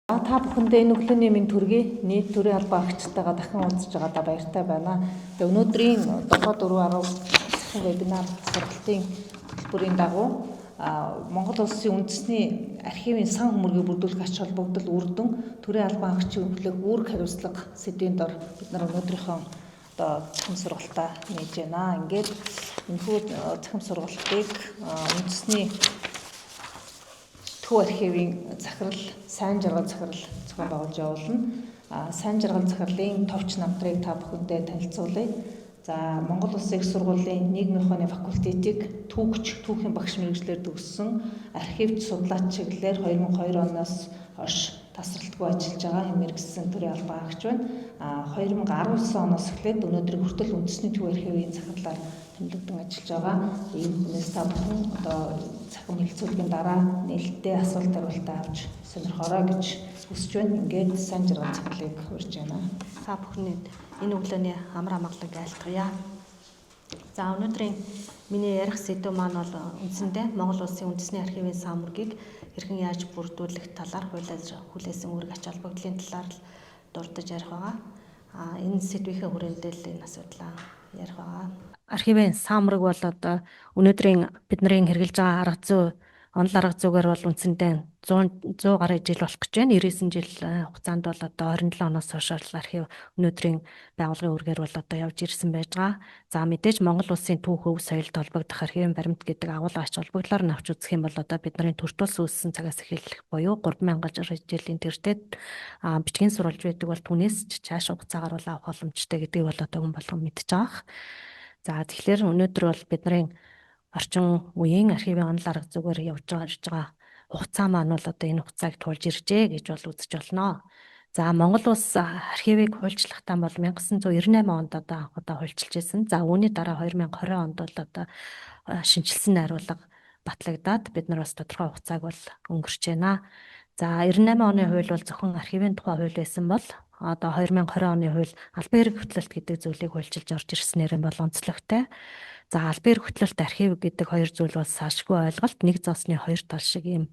Та бүхэндээ энэ өглөөний мэнд төргий. Нийт төрийн албан агчтайгаа дахин уулзж байгаадаа баяртай байна. Тэгээ өнөөдрийн 7 4 10 цахим вебинар сургалтын хөтөлбөрийн дагуу Монгол Улсын үндэсний архивын сан хөмөргийг бүрдүүлэх ач холбогдол, үр дүн, төрийн албан агчийн хүлээх үүрэг хариуцлага сэдвийн дор бид нар өнөөдрийнхөө одоо цахим сургалтаа нээж байна. Ингээд энэхүү цахим сургалтыг үндэсний Төв архивын захирал, Сайн жаргал захирал зохион байгуулж явуулна. Сайн жаргал захирлын товч намтрыг та бүхэндээ танилцуулъя. За, Монгол Улсын их сургуулийн нийгмийн ухааны факультетийг түүхч, түүхийн багш мэргэжлээр төгссөн, архивч судлаач чиглэлээр 2002 оноос хойш тасралтгүй ажиллаж байгаа мэргэжсэн төрийн албан агч байна. 2019 оноос эхлээд өнөөдрийг хүртэл үндэсний төв архивын захирлаар тэмдэглэн ажиллаж байгаа. Ийм хүнээс та бүхэн одоо цахим хэлэлцүүлгийн дараа нээлттэй асуулт хариултаа авч сонирхоорой гэж хүсэж байна. Ингээд Сайн жаргал захирлыг урьж байна. Та бүхний энэ өглөөний амар амгаланг айлтгая. За, өнөөдрийн миний ярих сэдэв маань бол үндсэндээ Монгол Улсын үндэсний архивын сан мөргийг хэрхэн яаж бүрдүүлэх талаар, хуулиар хүлээсэн үүрэг ач холбогдлын талаар л дурдж ярих байгаа. Энэ сэдвийнхээ хүрээнд л энэ асуудлаа ярих байгаа. Архивын сан мөрөг бол одоо өнөөдрийн бидний хэрэглэж байгаа арга зүй, онол арга зүгээр бол үндсэндээ 100 100 гаруй жил болох гэж байна. 99 жил хугацаанд бол одоо 27 оноос хойш архив өнөөдрийн байгууллагын үүргээр бол одоо явж ирсэн байж байгаа. За, мэдээж Монгол Улсын түүх, өв соёлд холбогдох архивын баримт гэдэг агуулга ач холбогдлоор нь авч үзэх юм бол одоо бидний төрт улс үүссэн цагаас эхлэх буюу 3000 жилийн тэртээ бичгийн сурвалж байдаг бол түүнээс ч цааш хугацаагаар бол авах боломжтой гэдгийг бол одоо хүн болгон мэдж байгаа. За, тэгэхээр өнөөдөр бол бидний орчин үеийн архивын онол арга зүгээр явж байгаа ирж байгаа хугацаа маань бол одоо энэ хугацааг туулж иржээ гэж бол үзэж болно. За, Монгол Улс архивыг хуульчлахдаа бол 1998 онд одоо анх удаа хуульчилж байсан. За, үүний дараа 2020 онд бол одоо шинэчилсэн найруулга батлагдаад бид нар бас тодорхой хугацааг бол өнгөрч байна. За, 98 оны хууль бол зөвхөн архивын тухай хууль байсан бол одоо 2020 оны хууль албан хэрэг хөтлөлт гэдэг зүйлийг хуульчилж орж ирснээр нь бол онцлогтой. За, албан хэрэг хөтлөлт, архив гэдэг хоёр зүйл бол салшгүй ойлголт, нэг зоосны хоёр тал шиг юм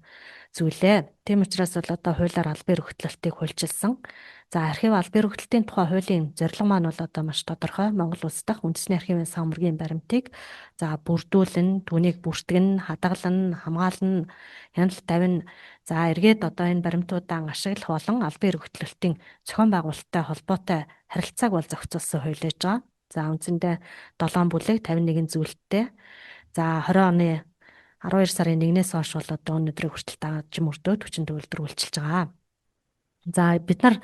зүйлээ. Тийм учраас бол одоо хуулиар албан хэрэг хөтлөлтийг хуульчилсан. За, архив албан хэрэг хөтлөлтийн тухай хуулийн зорилго маань бол одоо маш тодорхой. Монгол улс дахь үндэсний архивын сан мөргийн баримтыг за бүрдүүлэн, түүнийг бүртгэн, хадгалан, хамгаална, хяналт тавина. За, эргээд одоо энэ баримтуудаа ашиглах болон албан хэрэг хөтлөлтийн зохион байгуулалттай холбоотой харилцааг бол зохицуулсан хууль байж байгаа. За, үндсэндээ 7 бүлэг, 51 зүйлттэй. За, 20 оны 12 сарын 1-ээс хойш бол одоо өнөөдрийг хүртэл дагаж мөрдөө 40 төгөлдөр үйлчилж байгаа. За, бид нар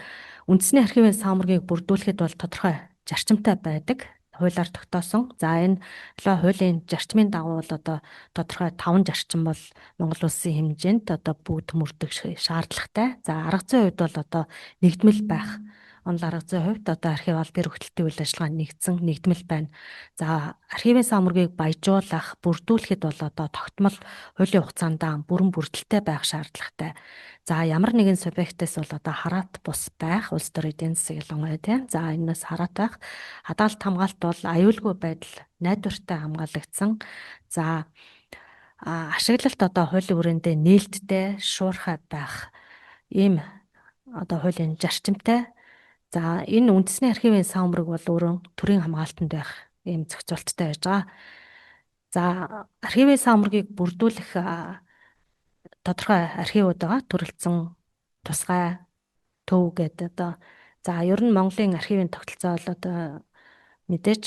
үндэсний архивын сан мөргийг бүрдүүлэхэд бол тодорхой зарчимтай байдаг, хуулиар тогтоосон. За, энэ хуулийн зарчмын дагуу бол одоо тодорхой 5 зарчим бол Монгол Улсын хэмжээнд одоо бүгд мөрдөх шаардлагатай. За, арга зүйн хувьд бол одоо нэгдмэл байх, онол арга зүйн хувьд одоо архив албан хэрэг хөтлөлтийн үйл ажиллагаа нэгдсэн, нэгдмэл байна. За, архивын сан мөргийг баяжуулах, бүрдүүлэхэд бол одоо тогтмол хуулийн хугацаанд бүрэн бүрдэлтэй байх шаардлагатай. За, ямар нэгэн субъектээс бол одоо хараат бус байх, улс төр, эдийн засаг ялангуяа, тийм. За, энэс хараат байх. Хадгалт хамгаалт бол аюулгүй байдал найдвартай хамгаалагдсан. За, ашиглалт одоо хуулийн хүрээндээ нээлттэй, шуурхай байх ийм одоо хуулийн зарчимтай. За, энэ үндэсний архивын сан мөрөг бол өөрөө төрийн хамгаалтанд байх ийм зохицуулттай байж байгаа. За, архивын сан мөргийг бүрдүүлэх тодорхой архивууд байгаа. Төрөлцсөн, тусгай, төв гэдэг одоо. За, ер нь Монголын архивын тогтолцоо бол одоо мэдээж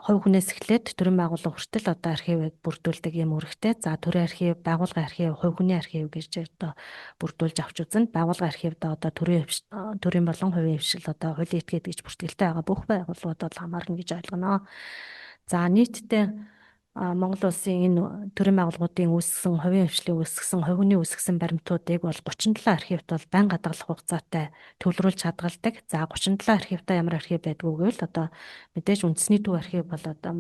хувь хүнээс эхлээд төрийн байгууллага хүртэл одоо архивыг бүрдүүлдэг юм үүрэгтэй. За, төрийн архив, байгууллагын архив, хувь хүний архив гэж одоо бүрдүүлж авч үзнэ. Байгууллагын архивд одоо төрийн болон хувийн хэвшил, одоо хуулийн этгээд гэж бүртгэлтэй байгаа бүх байгууллагууд бол хамаарна гэж ойлгоно. За, нийтдээ Монгол Улсын энэ төрийн байгууллагуудын үүсгэсэн, хувийн хэвшлийн үүсгэсэн, хувь хүний үүсгэсэн баримтуудыг бол 37 архивт бол байнга хадгалах хугацаатай төвлөрүүлж хадгалдаг. За, 37 архивтай ямар архив байдгүй гэвэл одоо мэдээж үндэсний төв архив бол одоо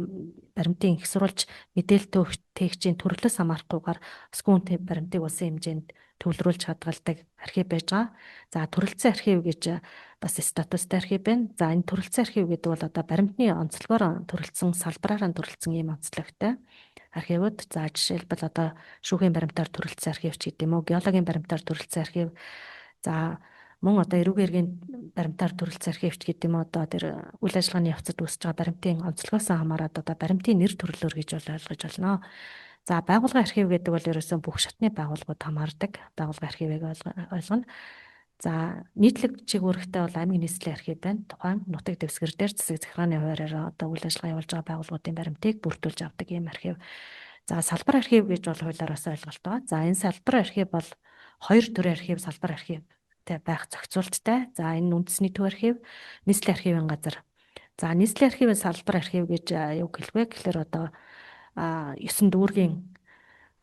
баримтын их сурвалж, мэдээлэл тээгчийн төрлөөс хамаарахгүйгээр өсгөн баримтыг улсын хэмжээнд төвлөрүүлж хадгалдаг архив байж байгаа. За, төрөлцсөн архив гэж бас статустай архив байна. За, энэ төрөлцсөн архив гэдэг бол одоо баримтны онцлогоор төрөлцсөн, салбараараа төрөлцсөн ийм онцлогтой архивууд. За, жишээлбэл одоо шүүхийн баримтаар төрөлцсөн архив ч гэдэг юм уу, геологийн баримтаар төрөлцсөн архив. За мөн одоо эрүүг эргийн баримтаар төрөлцсөн архивч гэдэг юм одоо тэр үйл ажиллагааны явцад үүсэж байгаа баримтын онцлогоос хамаарат одоо баримтын нэр төрлөөр гэж бол ойлгож байна. За байгууллагын архив гэдэг бол ерөөсөн бүх шатны байгууллагууд хамаардаг. Байгууллагын архивыг ойлгоно. За нийтлэг чиг үүрэгтэй бол аймгийн нийслэлийн архив байна. Тухайн нутаг дэвсгэр дээр засаг захиргааны хуваараар одоо үйл ажиллагаа явуулж байгаа байгууллагуудын баримтыг бүрдүүлж авдаг ийм архив. За салбар архив гэж бол хуулиар бас ойлголт байгаа. За энэ салбар архив бол хоёр төрлийн архив, салбар архивтай байх зохицуулттай. За энэ үндэсний төв архив, нийслэлийн архивын газар. За нийслэлийн архивын салбар архив гэж юу хэлэх вэ гэхээр одоо 9 дүүргийн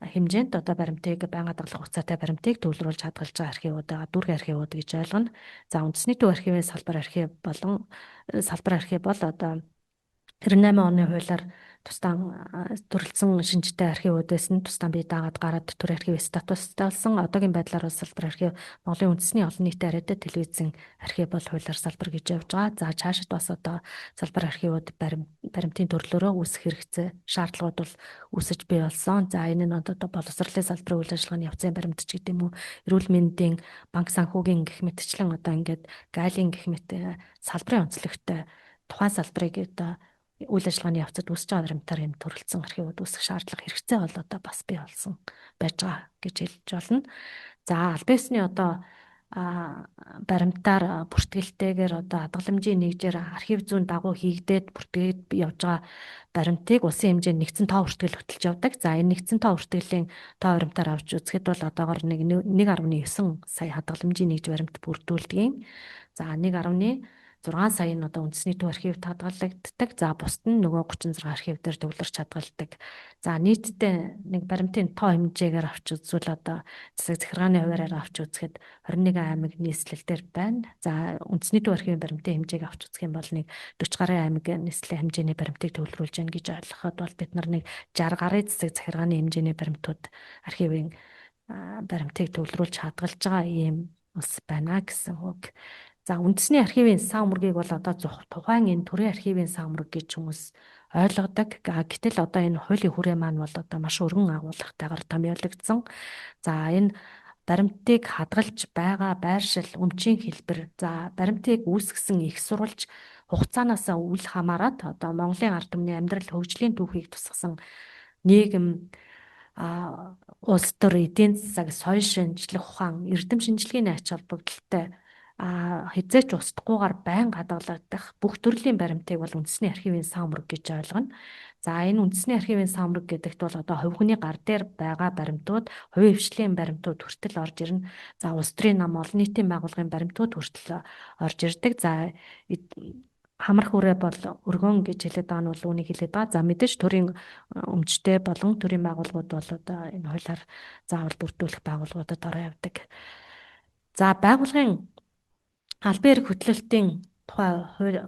хэмжээнд одоо баримтыг байнга хадгалах хугацаатай баримтыг төвлөрүүлж хадгалж байгаа архивууд байгаа, дүүргийн архивууд гэж ойлгоно. За үндэсний төв архивын салбар архив болон салбар архив бол одоо 98 оны хуулиар тусдаа төрөлцсөн шинжтэй архивуудаас нь тусдаа бие даагаад гараад төр архив статустай болсон. Одоогийн байдлаар бол салбар архив Монголын үндэсний олон нийтийн арайтай телевизийн архив бол хуулиар салбар гэж явж байгаа. За цаашид бас одоо салбар архивууд баримтын төрлөөрөө үүсэх хэрэгцээ шаардлагууд бол үүсэж бий болсон. За энэ нь одоо боловсролын салбарын үйл ажиллагааны явцын баримт ч гэдэг юм уу, эрүүл мэндийн, банк санхүүгийн гэх мэтчлэн одоо ингээд галийн гэх мэт салбарын онцлогтой тухайн салбарыг одоо үйл ажиллагааны явцад үүсэж байгаа баримтаар юм төрөлцсөн архивууд үүсэх шаардлага хэрэгцээ бол одоо бас бий болсон байж байгаа гэж хэлж болно. За албан ёсны одоо баримтаар бүртгэлтэйгээр одоо хадгаламжийн нэгжээр архив зүйн дагуу хийгдээд бүртгээд явж байгаа баримтыг улсын хэмжээнд нэгдсэн тоо бүртгэл хөтөлж явдаг. За энэ нэгдсэн тоо бүртгэлийн тоо баримтаар авч үзэхэд бол одоогор 1.9 сая хадгаламжийн нэгж баримт бүрдүүлдэг. За 1.6 сая нь одоо үндэсний төв архивд хадгалагддаг. За бусд нь нөгөө 36 архив дээр төвлөрч хадгалдаг. За нийтдээ нэг баримтын тоо хэмжээгээр авч үзвэл одоо засаг захиргааны хуваараар авч үзэхэд 21 аймаг нийслэл дээр байна. За үндэсний төв архивын баримтын хэмжээг авч үзэх юм бол нэг 40 гаруй аймаг нийслэлийн хэмжээний баримтыг төвлөрүүлж байна гэж ойлгоход бол бид нар нэг 60 гаруй засаг захиргааны хэмжээний баримтууд архивын баримтыг төвлөрүүлж хадгалж байгаа ийм улс байна гэсэн үг. За үндэсний архивын сан мөргийг бол одоо тухайн энэ төрийн архивын сан мөрөг гэж хүмүүс ойлгодог. Гэтэл одоо энэ хуулийн хүрээ маань бол одоо маш өргөн агуулгатайгаар томьёологдсон. За энэ баримтыг хадгалж байгаа байршил, өмчийн хэлбэр, за баримтыг үүсгэсэн их сурвалж хугацаанаас үл хамааран одоо Монголын ард түмний амьдрал хөгжлийн түүхийг тусгасан нийгэм, улс төр, эдийн засаг, соёл шинжлэх ухаан, эрдэм шинжилгээний ач холбогдолтой хэзээ ч устдахгүйгээр байнга хадгалагдах бүх төрлийн баримтыг бол үндэсний архивын сан мөрөг гэж ойлгоно. За энэ үндэсний архивын сан мөрөг гэдэгт бол одоо хувь хүний гар дээр байгаа баримтууд, хувийн хвшлийн баримтууд хүртэл орж ирнэ. За улс төрийн нам, олон нийтийн байгууллагын баримтууд хүртэл орж ирдэг. За хамар хүрээ бол өргөн гэж хэлээд байгаа нь бол үүнийг хэлээд байгаа. За мэдээж төрийн өмчтэй болон төрийн байгууллагууд бол одоо энэ хуулиар заавал бүрдүүлэх байгууллагуудад ороо явдаг. За байгууллагын албан эрх хөтлөлтийн тухай хууль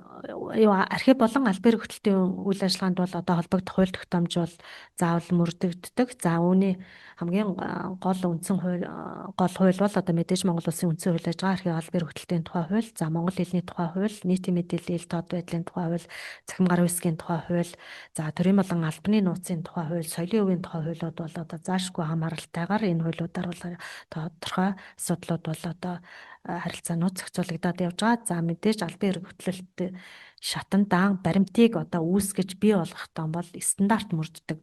юу архив болон албан эрх хөтлөлтийн үйл ажиллагаанд бол одоо холбогдох хууль тогтоомж бол заавал мөрдөгддөг. За үүний хамгийн гол үндсэн хууль гол хууль бол одоо мэдээж Монгол Улсын үндсэн хууль байж байгаа архив албан эрх хөтлөлтийн тухай хууль, за монгол хэлний тухай хууль, нийтийн мэдээллийн ил тод байдлын тухай хууль, цахим гар үсгийн тухай хууль, за төрийн болон албаны нууцын тухай хууль, соёлын өвийн тухай хуулиуд бол одоо заашгүй хамааралтайгаар энэ хуулиудаар бол тодорхой асуудлууд бол одоо харилцаанууд зохицуулагдаад явж байгаа. За мэдээж албан эрх хөтлөлт шатандаан баримтыг одоо үүсгэж бий болгох тон бол стандарт мөрддөг.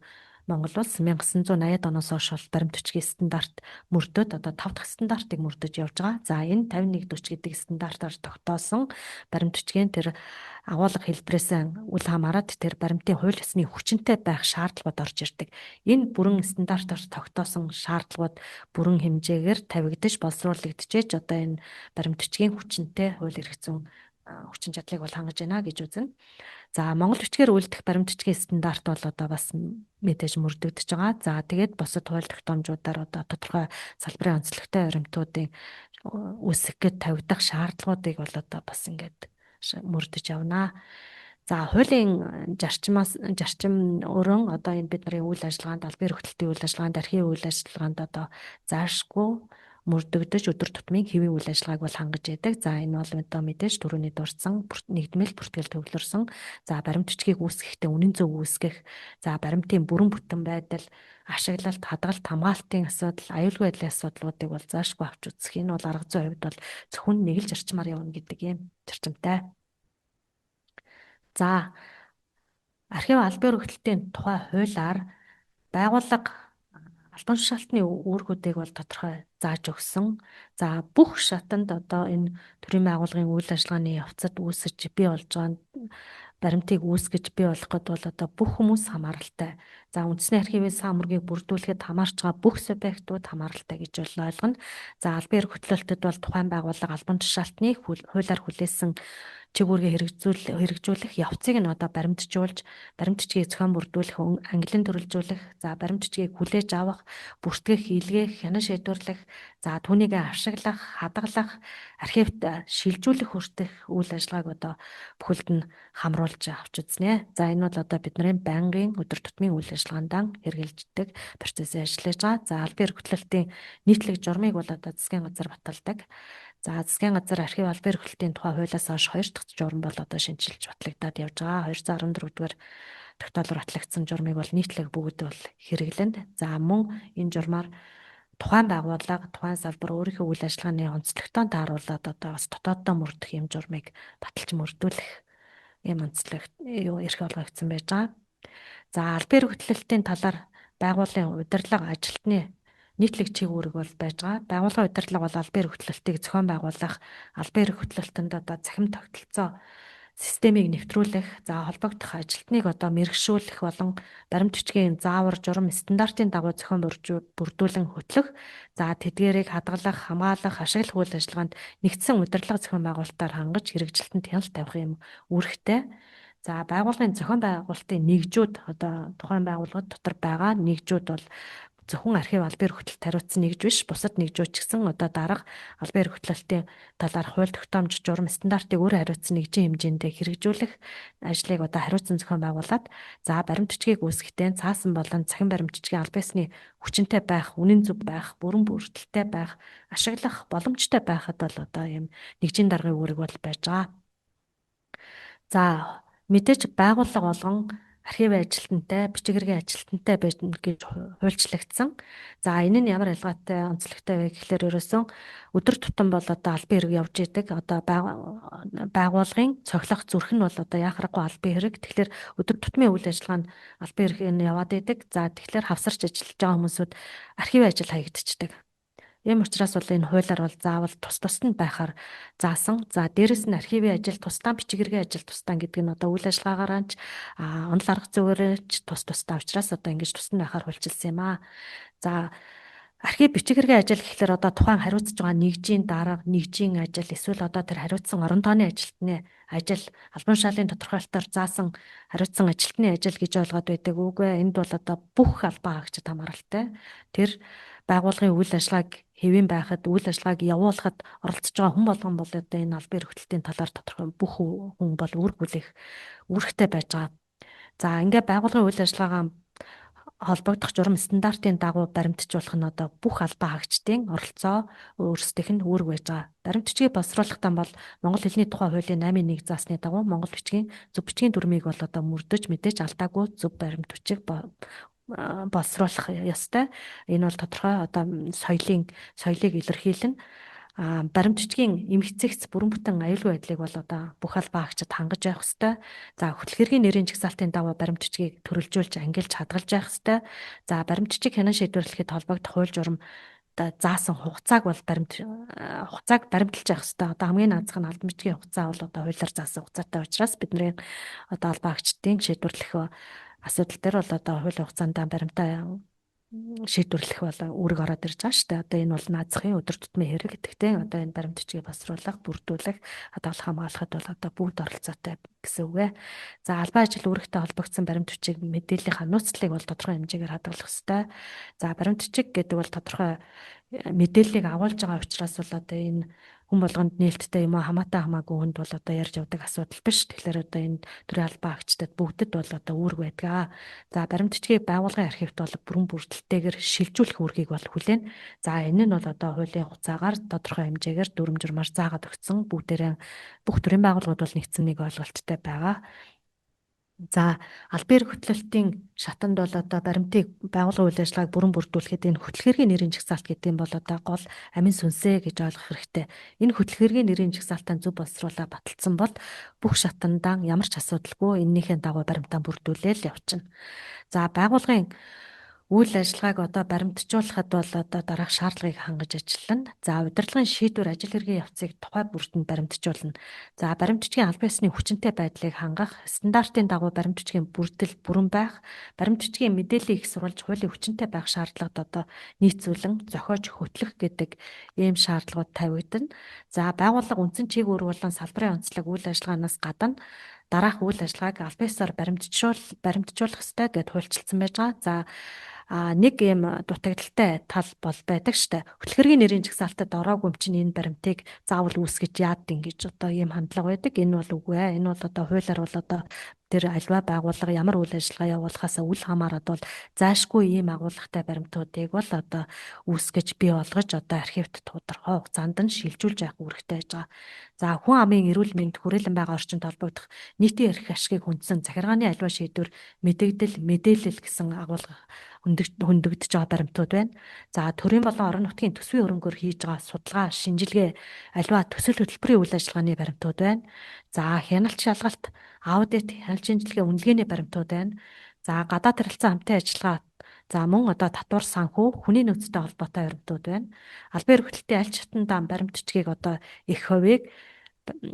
Монгол улс 1980-ад оноос хойш бол баримт бичгийн стандарт мөрдөд одоо 5 дахь стандартыг мөрдөж явж байгаа. За энэ 5140 гэдэг стандартаар тогтоосон баримт бичгийн тэр агуулга хэлбэрээс үл хамааран тэр баримтын хууль ёсны хүчинтэй байх шаардлагууд орж ирдэг. Энэ бүрэн стандартаар тогтоосон шаардлагууд бүрэн хэмжээгээр тавигдаж боловсруулагдчихэж одоо энэ баримт бичгийн хүчинтэй хууль эрх зүйн хүчин чадлыг бол хангаж байна гэж үзнэ. За Монгол бичгээр үлдэх баримт бичгийн стандарт бол одоо бас мэдээж мөрдөгдөж байгаа. За тэгээд бусад хууль тогтоомжуудаар одоо тодорхой салбарын онцлогтой баримтуудын үүсгэх гээд тавигдах шаардлагуудыг бол одоо бас ингээд мөрдөж явна. За хуулийн зарчим өрөн одоо энэ бидний үйл ажиллагаанд, албан эрх хөтлөлтийн үйл ажиллагаанд, архивын үйл ажиллагаанд одоо заашгүй мөрдөгдөж өдөр тутмын хэвийн үйл ажиллагааг бол хангаж яадаг. За энэ бол одоо мэдээж түрүүний дурдсан нэгдмэл бүртгэл төвлөрсөн. За баримт бичгийг үүсгэхдээ үнэн зөв үүсгэх, за баримтын бүрэн бүтэн байдал, ашиглалт, хадгалт, хамгаалтын асуудал, аюулгүй байдлын асуудлуудыг бол заашгүй авч үзэх. Энэ бол арга зүйн хувьд бол зөвхөн нэг л зарчмаар явна гэдэг юм зарчимтай. За архив албан өргөтөлтийн тухай хуулиар байгууллага албан тушаалтны үүргүүдийг бол тодорхой зааж өгсөн. За бүх шатанд одоо энэ төрийн байгууллагын үйл ажиллагааны явцад үүсэж бий болж байгаа баримтыг үүсгэж бий болох гээд бол одоо бүх хүмүүс хамааралтай. За үндэсний архивын сан мөргийг бүрдүүлэхэд хамаарч байгаа бүх субъектууд хамааралтай гэж бол ойлгоно. За албан эрх хөтлөлтөд бол тухайн байгууллага албан тушаалтны хуулиар хүлээсэн чиг үүргээ хэрэгжүүлэх явцыг нь одоо баримтжуулж, баримт бичгийг зохион бүрдүүлэх, ангилан төрөлжүүлэх, за баримт бичгийг хүлээж авах, бүртгэх, илгээх, хянан шийдвэрлэх, за түүнийг ашиглах, хадгалах, архивт шилжүүлэх хүртэх үйл ажиллагааг одоо бүхэлд нь хамруулж авч үзнэ. За энэ бол одоо бидний байнгын өдөр тутмын үйл ажиллагаанд хэрэглэдэг процессыг ажиллаж байгаа. За албан эрх хөтлөлтийн нийтлэг журмыг бол одоо засгийн газар баталдаг. За засгийн газар архив албан эрхлэлтийн тухай хуулиас хойш хоёр дахь журам бол одоо шинэчилж батлагдаад явж байгаа. 214 дугаар тогтоолоор батлагдсан журмыг бол нийтлэг бүгд бол хэрэглэнэ. За мөн энэ журмаар тухайн байгууллага, тухайн салбар өөрийнхөө үйл ажиллагааны онцлогтой тааруулаад одоо бас дотооддоо мөрдөх юм журмыг баталж мөрдүүлэх юм онцлог юу эрх олгогдсон байж байгаа. За албан эрх хөтлөлтийн талаар байгууллагын удирдлага ажилтны нийтлэг чиг үүрэг бол байж байгаа. Байгууллагын удирдлага бол албан эрх хөтлөлтийг зохион байгуулах, албан эрх хөтлөлтөнд одоо цахим тогтолцоо системийг нэвтрүүлэх, за холбогдох ажилтныг одоо мэрэгшүүлэх болон баримт бичгийн заавар, журам, стандартын дагуу зохион бүрдүүлэн хөтлөх, за тэдгээрийг хадгалах, хамгаалах, ашиглах үйл ажиллагаанд нэгдсэн удирдлага зохион байгуулалтаар хангаж хэрэгжилтэнд хяналт тавих юм үүрэгтэй. За байгууллагын зохион байгуулалтын нэгжүүд одоо тухайн байгууллагад дотор байгаа нэгжүүд бол зөвхөн архив албан эрх хөтлөлт хариуцсан нэгж биш, бусад нэгжүүд ч гэсэн одоо дарга албан эрх хөтлөлтийн талаар хууль тогтоомж, журам, стандартыг өөр хариуцсан нэгжийн хэмжээндээ хэрэгжүүлэх ажлыг одоо хариуцсан зохион байгуулад, за баримт бичгийг үүсгэхдээ цаасан болон цахим баримт бичгийн албан ёсны хүчинтэй байх, үнэн зөв байх, бүрэн бүрдэлтэй байх, ашиглах боломжтой байхад бол одоо ийм нэгжийн даргын үүрэг бол байж байгаа. За мэдээж байгууллага болгон архив ажилтнтай, бичиг хэргийн ажилтнтай байж гэж хуульчлагдсан. За энэ нь ямар ялгаатай, онцлогтой вэ гэхлээр ерөөсөн өдөр тутам бол одоо албан хэрэг явж идэг. Одоо байгууллагын цохилох зүрх нь бол одоо яхахгүй албан хэрэг. Тэгэхээр өдөр тутмын үйл ажиллагаа нь албан хэрэг нь яваад идэг. За тэгэхээр хавсарч ажиллаж байгаа хүмүүсүүд архивын ажил хаягдчихдаг. Ийм учраас бол энэ хуулиар бол заавал тус тусад нь байхаар заасан. За дээрэс нь архивын ажил тусдаа, бичиг хэргийн ажил тусдаа гэдэг нь одоо үйл ажиллагаагаараа ч онол арга зүгээрээ ч тус тусдаа учраас одоо ингэж тусад нь байхаар хуульчилсан юм аа. За архив бичиг хэргийн ажил гэхлээр одоо тухайн хариуцж байгаа нэгжийн дарга, нэгжийн ажил эсвэл одоо тэр хариуцсан орон тооны ажилтны ажил, албан тушаалын тодорхойлолтоор заасан хариуцсан ажилтны ажил гэж ойлгоод байдаг. Үгүй ээ, энд бол одоо бүх албан хаагчид хамааралтай. Тэр байгууллагын үйл ажиллагааг хэвийн байхад, үйл ажиллагааг явуулахад оролцож байгаа хүн болгон бол одоо энэ албан эрх хөтлөлтийн талаар тодорхой бүх хүн бол үүрэг хүлээх үүрэгтэй байж байгаа. За ингээ байгууллагын үйл ажиллагаагаа холбогдох журам стандартын дагуу баримтжуулах нь одоо бүх албан хаагчдын оролцоо өөрсдийнх нь үүрэг байж байгаа. Баримт бичгийг боловсруулахдаа бол Монгол хэлний тухай хуулийн 8.1 заасны дагуу Монгол бичгийн зөв бичгийн дүрмийг бол одоо мөрдөж мэдээж алдаагүй зөв баримт бичиг боловсруулах ёстой. Энэ бол тодорхой одоо соёлыг илэрхийлнэ. Баримт бичгийн эмх цэгц бүрэн бүтэн аюулгүй байдлыг бол одоо бүх албан хаагчид хангаж явах ёстой. За хөтлөх хэргийн нэрийн жагсаалтын дагуу баримт бичгийг төрөлжүүлж, ангилж, хадгалж явах ёстой. За баримт бичгийг хянан шийдвэрлэхэд холбогдох хууль журам одоо заасан хугацааг бол баримт хугацааг баримталж явах ёстой. Одоо хамгийн наазах нь албан бичгийн хугацаа бол одоо хуулиар заасан хугацаатай учраас бидний одоо албан хаагчдын шийдвэрлэх асуудал дээр бол одоо хуулийн хугацаанд баримтаа шийдвэрлэх бол үүрэг ороод ирж байгаа шүү дээ. Одоо энэ бол наазахын өдөр тутмын хэрэг гэдэгтэй. Одоо энэ баримт бичгийг боловсруулах, бүрдүүлэх, хадгалах, хамгаалахад бол одоо бүгд оролцоотой гэсэн үг ээ. За албан ажил үүрэгтэй холбогдсон баримт бичиг мэдээллийн нууцлалыг бол тодорхой хэмжээгээр хадгалах ёстой. За баримт бичиг гэдэг бол тодорхой мэдээллийг агуулж байгаа учраас бол одоо энэ Хүн болгонд нээлттэй юм уу, хамаатай хамаагүй хүнд бол одоо ярьж явдаг асуудал биш. Тэгэхээр одоо энэ төрийн албан агчдад бүгдэд бол одоо үүрэг байдаг. За, баримт бичгийг байгууллагын архивт бол бүрэн бүрдэлтэйгээр шилжүүлэх үүргийг бол хүлээнэ. За, энэ нь бол одоо хуулийн хугацаагаар тодорхой хэмжээгээр дүрэм журмаар заагаад өгсөн. Бүгдээрээ бүх төрийн байгууллагууд бол нэгдсэн нэг ойлголттой байгаа. За, албан эрх хөтлөлтийн шатанд бол одоо баримтыг байгуулгын үйл ажиллагааг бүрэн бүрдүүлэхэд энэ хөтлөх хэргийн нэрийн жагсаалт гэдэг нь бол одоо гол амин сүнсээ гэж ойлгох хэрэгтэй. Энэ хөтлөх хэргийн нэрийн жагсаалтаа зөв боловсруулаа баталсан бол бүх шатандаа ямар ч асуудалгүй энэнийхээ дагуу баримтаа бүрдүүлээл явчихна. За, байгуулгын үйл ажиллагааг одоо баримтжуулахад бол одоо дараах шаардлагыг хангаж ажиллана. За, удирдлагын шийдвэр, ажил хэргийн явцыг тухай бүрдэнд баримтжуулна. За, баримт бичгийн албан ёсны хүчинтэй байдлыг хангах, стандартын дагуу баримт бичгийн бүрдэл бүрэн байх, баримт бичгийн мэдээллийг их сурвалж хуулийн хүчинтэй байх шаардлагад одоо нийцүүлэн зохиож хөтлөх гэдэг ийм шаардлагууд тавигдана. За, байгууллага үндсэн чиг үүрэг болон салбарын онцлог үйл ажиллагаанаас гадна дараах үйл ажиллагааг албан ёсоор баримтжуулах ёстой гэд хуульчилсан байж байгаа. За, нэг юм дутагдалтай тал бол байдаг штэ. Хөтлөх хэргийн нэрийн жагсаалтад ороогүй юм чинь энэ баримтыг заавал үүсгэж яад ингэж одоо ийм хандлага байдаг. Энэ бол үгүй ээ. Энэ бол одоо хуулиар бол одоо тэр альва байгууллага ямар үйл ажиллагаа явуулахаас үл хамааран бол зайлшгүй ийм агуулгатай баримтуудыг бол одоо үүсгэж бий болгож одоо архивт тодорхой хугацаанд нь шилжүүлж явах үүрэгтэй байж байгаа. За, хүн амын эрүүл мэнд, хүрээлэн байгаа орчинд холбогдох нийтийн эрх ашигыг хүндсэн захиргааны альва шийдвэр, мэдэгдэл, мэдээлэл гэсэн агуулга хөндөгдөж байгаа баримтууд байна. За, төрийн болон орон нутгийн төсвийн хөрөнгөөр хийж байгаа судалгаа, шинжилгээ, альва төсөл хөтөлбөрийн үйл ажиллагааны баримтууд байна. За, хяналт шалгалт, аудит, хяналт шинжилгээ, үнэлгээний баримтууд байна. За, гадаад харилцаа хамтын ажиллагаа, за мөн одоо татвар санхүү, хүний нөөцтэй холбоотой баримтууд байна. Албан эрх хөтлөлтийн аль чатанда баримт бичгийг одоо их хувийг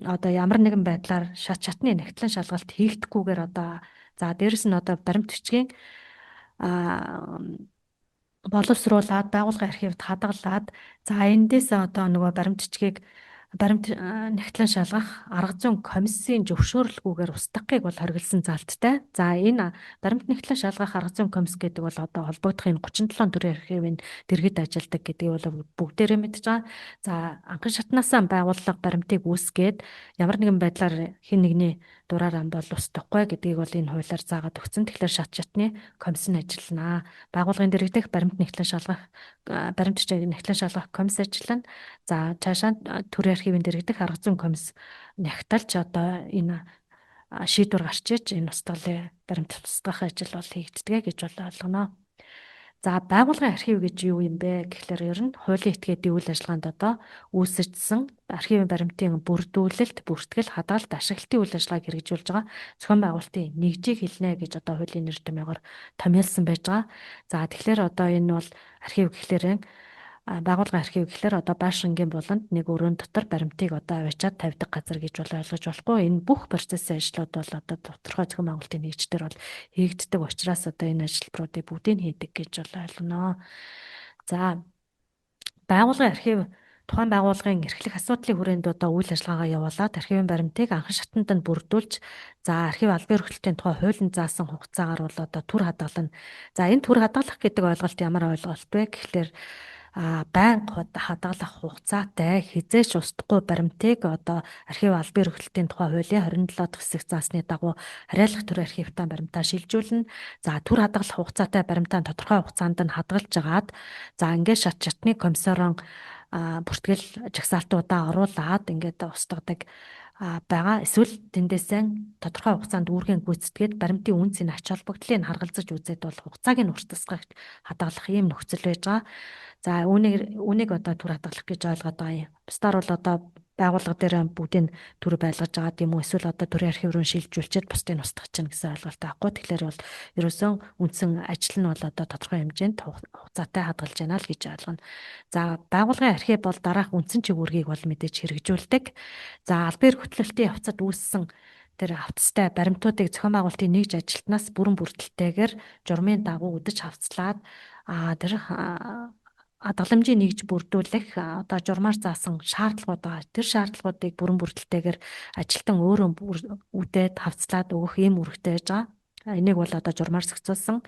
одоо ямар нэгэн байдлаар шат шатны нягтлан шалгалт хийгдэхгүйгээр одоо за дээрэс нь одоо баримт бичгийн боловсруулад байгууллагын архивд хадгалаад, за эндээс одоо нөгөө баримт бичгийг баримт нягтлан шалгах арга зүйн комиссийн зөвшөөрлгүйгээр устгахыг бол хориглосон залттай. За, энэ баримт нягтлан шалгах арга зүйн комисс гэдэг бол одоо холбогдох энэ 37 төрлийн архивын дэргэд ажилладаг гэдгийг бол бүгдээрээ мэдж байгаа. За, анхан шатнаасаа байгууллага баримтыг үүсгээд ямар нэгэн байдлаар хэн нэгний дураар ам бол устгахгүй гэдгийг бол энэ хуулиар заагаад өгсөн. Тэгэхээр шат шатны комисс нь ажиллана. Байгууллагын дэргэдэх баримт нягтлан шалгах баримт нягтлан шалгах комисс ажиллана. За, цаашаа төрийн архивын дэргэдэх арга зүйн комисс нягталж одоо энэ шийдвэр гарч иж энэ устгалын баримт устгах ажил бол хийгддэг гэж бол ойлгоно. За, байгууллагын архив гэж юу юм бэ гэхлээр ер нь хуулийн этгээдийн үйл ажиллагаанд одоо үүсгэжсэн архивын баримтын бүрдүүлэлт, бүртгэл, хадгалалт, ашиглалтын үйл ажиллагааг хэрэгжүүлж байгаа зохион байгуулалтын нэгжийг хэлнэ гэж одоо хуулийн нэр томьёогоор томьёолсон байж байгаа. За, тэгэхээр одоо энэ бол архив гэхлээр байгууллагын архив гэхлээр одоо байшингийн буланд нэг өрөөнд дотор баримтыг одоо аваачаад тавьдаг газар гэж бол ойлгож болохгүй. Энэ бүх процессын ажлууд бол одоо тодорхой зохион байгуулалтын нэгжтэр бол хийгддэг учраас одоо энэ ажилбаруудыг бүгдийг хийдэг гэж бол ойлгоно. За, байгууллагын архив тухайн байгууллагын эрхлэх асуудлын хүрээнд одоо үйл ажиллагаагаа явуулаад архивын баримтыг анхан шатанд нь бүрдүүлж, за архив албан эрхлэлтийн тухай хуулинд заасан хугацаагаар бол одоо түр хадгална. За, энэ түр хадгалах гэдэг ойлголт ямар ойлголт вэ гэхлээр байнга хадгалах хугацаатай хизээч устдахгүй баримтыг одоо архив албан эрхлэлтийн тухай хуулийн 27 дахь хэсэг заасны дагуу хариалах төр архивтаа баримтаа шилжүүлнэ. За, түр хадгалах хугацаатай баримтаа тодорхой хугацаанд нь хадгалж агаад, за ингээд шат шатны комиссорон бүртгэл жагсаалтуудаа оруулаад ингээд устгадаг байгаа. Эсвэл тэндээсээ тодорхой хугацаанд үүргийн гүйцэтгээд баримтын үн цэн ач холбогдлыг харгалзаж үзээд бол хугацааг нь уртасгах хадгалах ийм нөхцөл байж байгаа. За, үүнийг одоо түр хадгалах гэж ойлгоод байгаа юм. Бусдаар бол одоо байгууллага дээр бүгдийг түр байлгаж байгаа юм уу, эсвэл одоо төрийн архив руу шилжүүлчихэд бусдыг устгах чинь гэсэн ойлголт байхгүй. Тэгэхээр бол ерөөсөн үндсэн ажил нь бол одоо тодорхой хэмжээнд хугацаатай хадгалж байна л гэж ойлгоно. За, байгууллагын архив бол дараах үндсэн чиг үүргийг бол мэдээж хэрэгжүүлдэг. За, албан эрх хөтлөлтийн явцад үүссэн тэр автстай баримтуудыг зохион байгуулалтын нэгж ажилтнаас бүрэн бүрдэлтэйгээр журмын дагуу үдэж хавцлаад тэр хадгаламжийн нэгж бүрдүүлэх одоо журмаар заасан шаардлагууд байгаа. Тэр шаардлагуудыг бүрэн бүрдэлтэйгээр ажилтан өөрөө үдээд хавцлаад өгөх ийм үүрэгтэй байж байгаа. Энийг бол одоо журмаар зохицуулсан.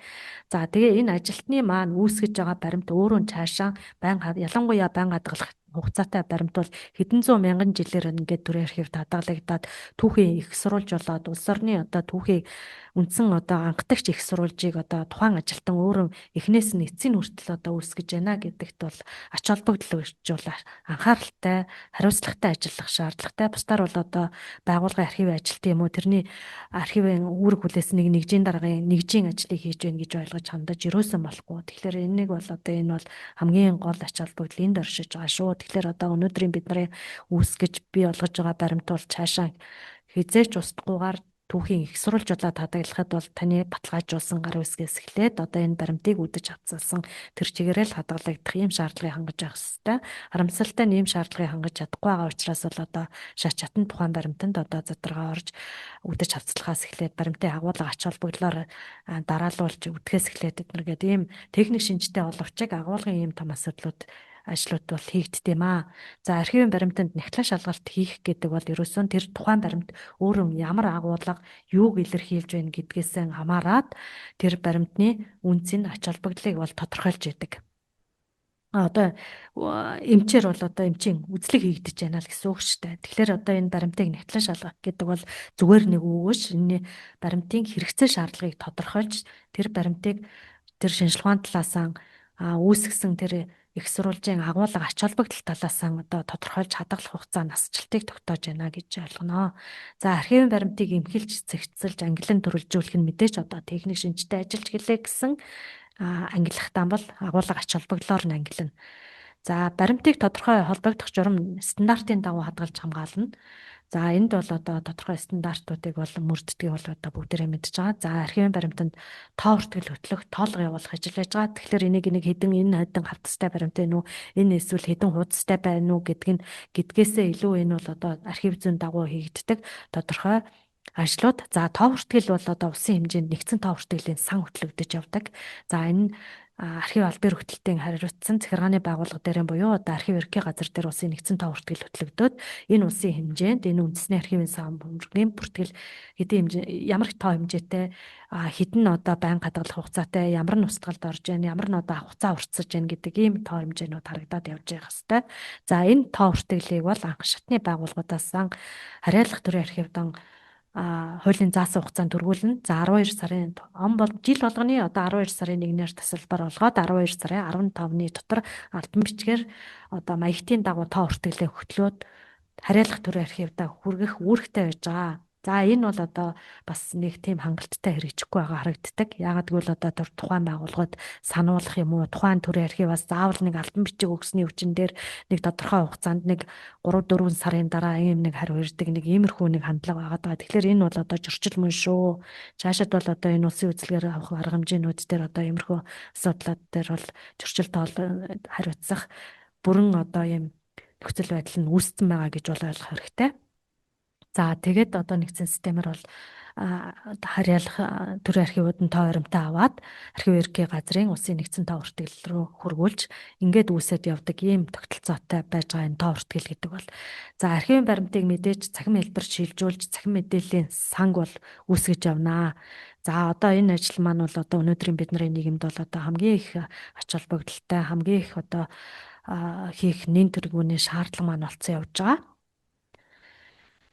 За, тэгээ энэ ажилтны маань үүсгэж байгаа баримт өөрөө цаашаа байнга ялангуяа байнга хадгалах хугацаатай баримт бол хэдэн зуун мянган жилээр ингээд төрийн архивд хадгалагдаад түүхийн их сурвалж болоод улс орны одоо түүхийг үндсэн одоо анхдагч их сурвалжийг одоо тухайн ажилтан өөрөө эхнээс нь эцсийн хүртэл одоо үүсгэж байна гэдэгт бол ач холбогдол өгч бол анхааралтай, хариуцлагатай ажиллах шаардлагатай. Бусдаар бол одоо байгууллагын архивын ажилтан юм уу, тэрний архивын үүрэг хүлээсэн нэг нэгжийн даргын нэгжийн ажлыг хийж байна гэж ойлгож хандаж ерөөсөн болохгүй. Тэгэхээр энэнийг бол одоо энэ бол хамгийн гол ач холбогдол энд оршиж байгаа шүү. Тэгэхээр одоо өнөөдрийн бидний үүсгэж бий болгож байгаа баримт бол цаашаа хизээч устдахгүйгээр түүхийн их сурвалж болоод хадгалахад бол таны баталгаажуулсан гар үсгээс эхлээд одоо энэ баримтыг үдэж хавцалсан тэр чигээрээ л хадгалагдах ийм шаардлагыг хангаж явах хэрэгтэй. Харамсалтай нь ийм шаардлагыг хангаж чадахгүй байгаа учраас бол одоо шат чатан тухайн баримтанд одоо задаргаа орж үдэж хавцлахаас эхлээд баримтын агуулга ач холбогдлоор дараалуулж үдэхээс эхлээд эднэр гээд ийм техник шинжтэй боловч агуулгын ийм том асуудлууд ажлууд бол хийгддэг юм аа. За, архивын баримтанд нягтлан шалгалт хийх гэдэг бол ерөөсөн тэр тухайн баримт өөрөө ямар агуулга, юуг илэрхийлж байна гэдгээс хамаарат тэр баримтны үндсийн ач холбогдлыг бол тодорхойлж яадаг. Одоо эмчээр бол одоо эмчийн үзлэг хийгдэж байна л гэсэн үг шүү дээ. Тэгэхээр одоо энэ баримтыг нягтлан шалгах гэдэг бол зүгээр нэг үг биш. Энэ баримтын хэрэгцээ шаардлагыг тодорхойлж, тэр баримтыг тэр шинжилгээ ухаан талаас үүсгэсэн тэр их сурвалжийн агуулга, ач холбогдол талаас одоо тодорхойлж хадгалах хугацаа, насжилтыг тогтоож байна гэж ойлгоно. За, архивын баримтыг эмхэлж, зэгцэлж, ангилан төрөлжүүлэх нь мэдээж одоо техник шинжтэй ажиллаж гэлээ гэсэн ангилахтаа бол агуулга, ач холбогдлоор нь ангилна. За, баримтыг тодорхой холбогдох журам, стандартын дагуу хадгалж хамгаална. За, энд бол одоо тодорхой стандартуудыг бол мөрддгийг бол одоо бүгдээрээ мэдж байгаа. За, архивын баримтанд тоо хүртэл хөтлөх, тоолго явуулах ажил байж байгаа. Тэгэхээр энийг нэг хэдэн, энэ хэдэн хавтастай баримт байна уу? Энэ эсвэл хэдэн хуудастай байна уу гэдг нь гэдгээсээ илүү энэ бол одоо архив зүйн дагуу хийгддэг тодорхой ажлууд. За, тоо хүртгэл бол одоо улсын хэмжээнд нэгдсэн тоо хүртгэлийн сан хөтлөгдөж явдаг. За, энэ архив албан хөтөлтийн хариуцсан захиргааны байгууллага дээр буюу одоо архив ерөнхий газар дээр улсын нэгдсэн тоо хүртгэл хөтлөгдөөд, энэ улсын хэмжээнд энэ үндэсний архивын сан бөмбөгийн бүртгэл хэдийн хэмжээ, ямар тоо хэмжээтэй, хэдэн одоо байнга хадгалах хугацаатай, ямар нь устгалд орж байна, ямар нь одоо хугацаа уртсаж байна гэдэг ийм тоо хэмжээнүүд харагдаад явж байх хэвээр. За, энэ тоо хүртгэлийг бол анх шатны байгууллагуудаас харьяалах төрийн архивдан хуулийн заасан хугацаанд түргүүлнэ. За, 12 сарын он бол жил болгоны одоо 12 сарын 1-ээр тасалбар олгоод 12 сарын 15-ны дотор албан бичгээр одоо маягтын дагуу тоо хүртгэлээ хөтлөөд харьяалах төрийн архивдаа хүргэх үүрэгтэй байж байгаа. За, энэ бол одоо бас нэг тийм хангалттай хэрэгжихгүй байгаа харагддаг. Яагаад гэвэл одоо тэр тухайн байгууллагад сануулах юм уу, тухайн төрийн архиваас заавал нэг албан бичиг өгсөний өвчин дээр нэг тодорхой хугацаанд, нэг 3 4 сарын дараа ийм нэг хариу ирдэг, нэг иймэрхүү нэг хандлага байгаа даа. Тэгэхээр энэ бол одоо зөрчил мөн шүү. Цаашаад бол одоо энэ улсын үзлэгээр авах арга хэмжээнүүд дээр одоо иймэрхүү асуудлууд дээр бол зөрчил тоол хариуцах бүрэн одоо ийм нөхцөл байдал нь үүссэн байгаа гэж бол ойлгох хэрэгтэй. За, тэгээд одоо нэгдсэн системээр бол харьяалах төрийн архивууд нь тоо баримтаа аваад архив ерөнхий газрын улсын нэгдсэн тоо хүртгэл рүү хүргүүлж, ингээд үүсээд явдаг ийм тогтолцоотой байж байгаа энэ тоо хүртгэл гэдэг бол. За, архивын баримтыг мэдээж цахим хэлбэр шилжүүлж цахим мэдээллийн санг бол үүсгэж явнаа. За, одоо энэ ажил маань бол одоо өнөөдрийн бидний нийгэмд бол одоо хамгийн их ач холбогдолтой, хамгийн их одоо хийх нэн тэргүүний шаардлага маань болцсон явж байгаа.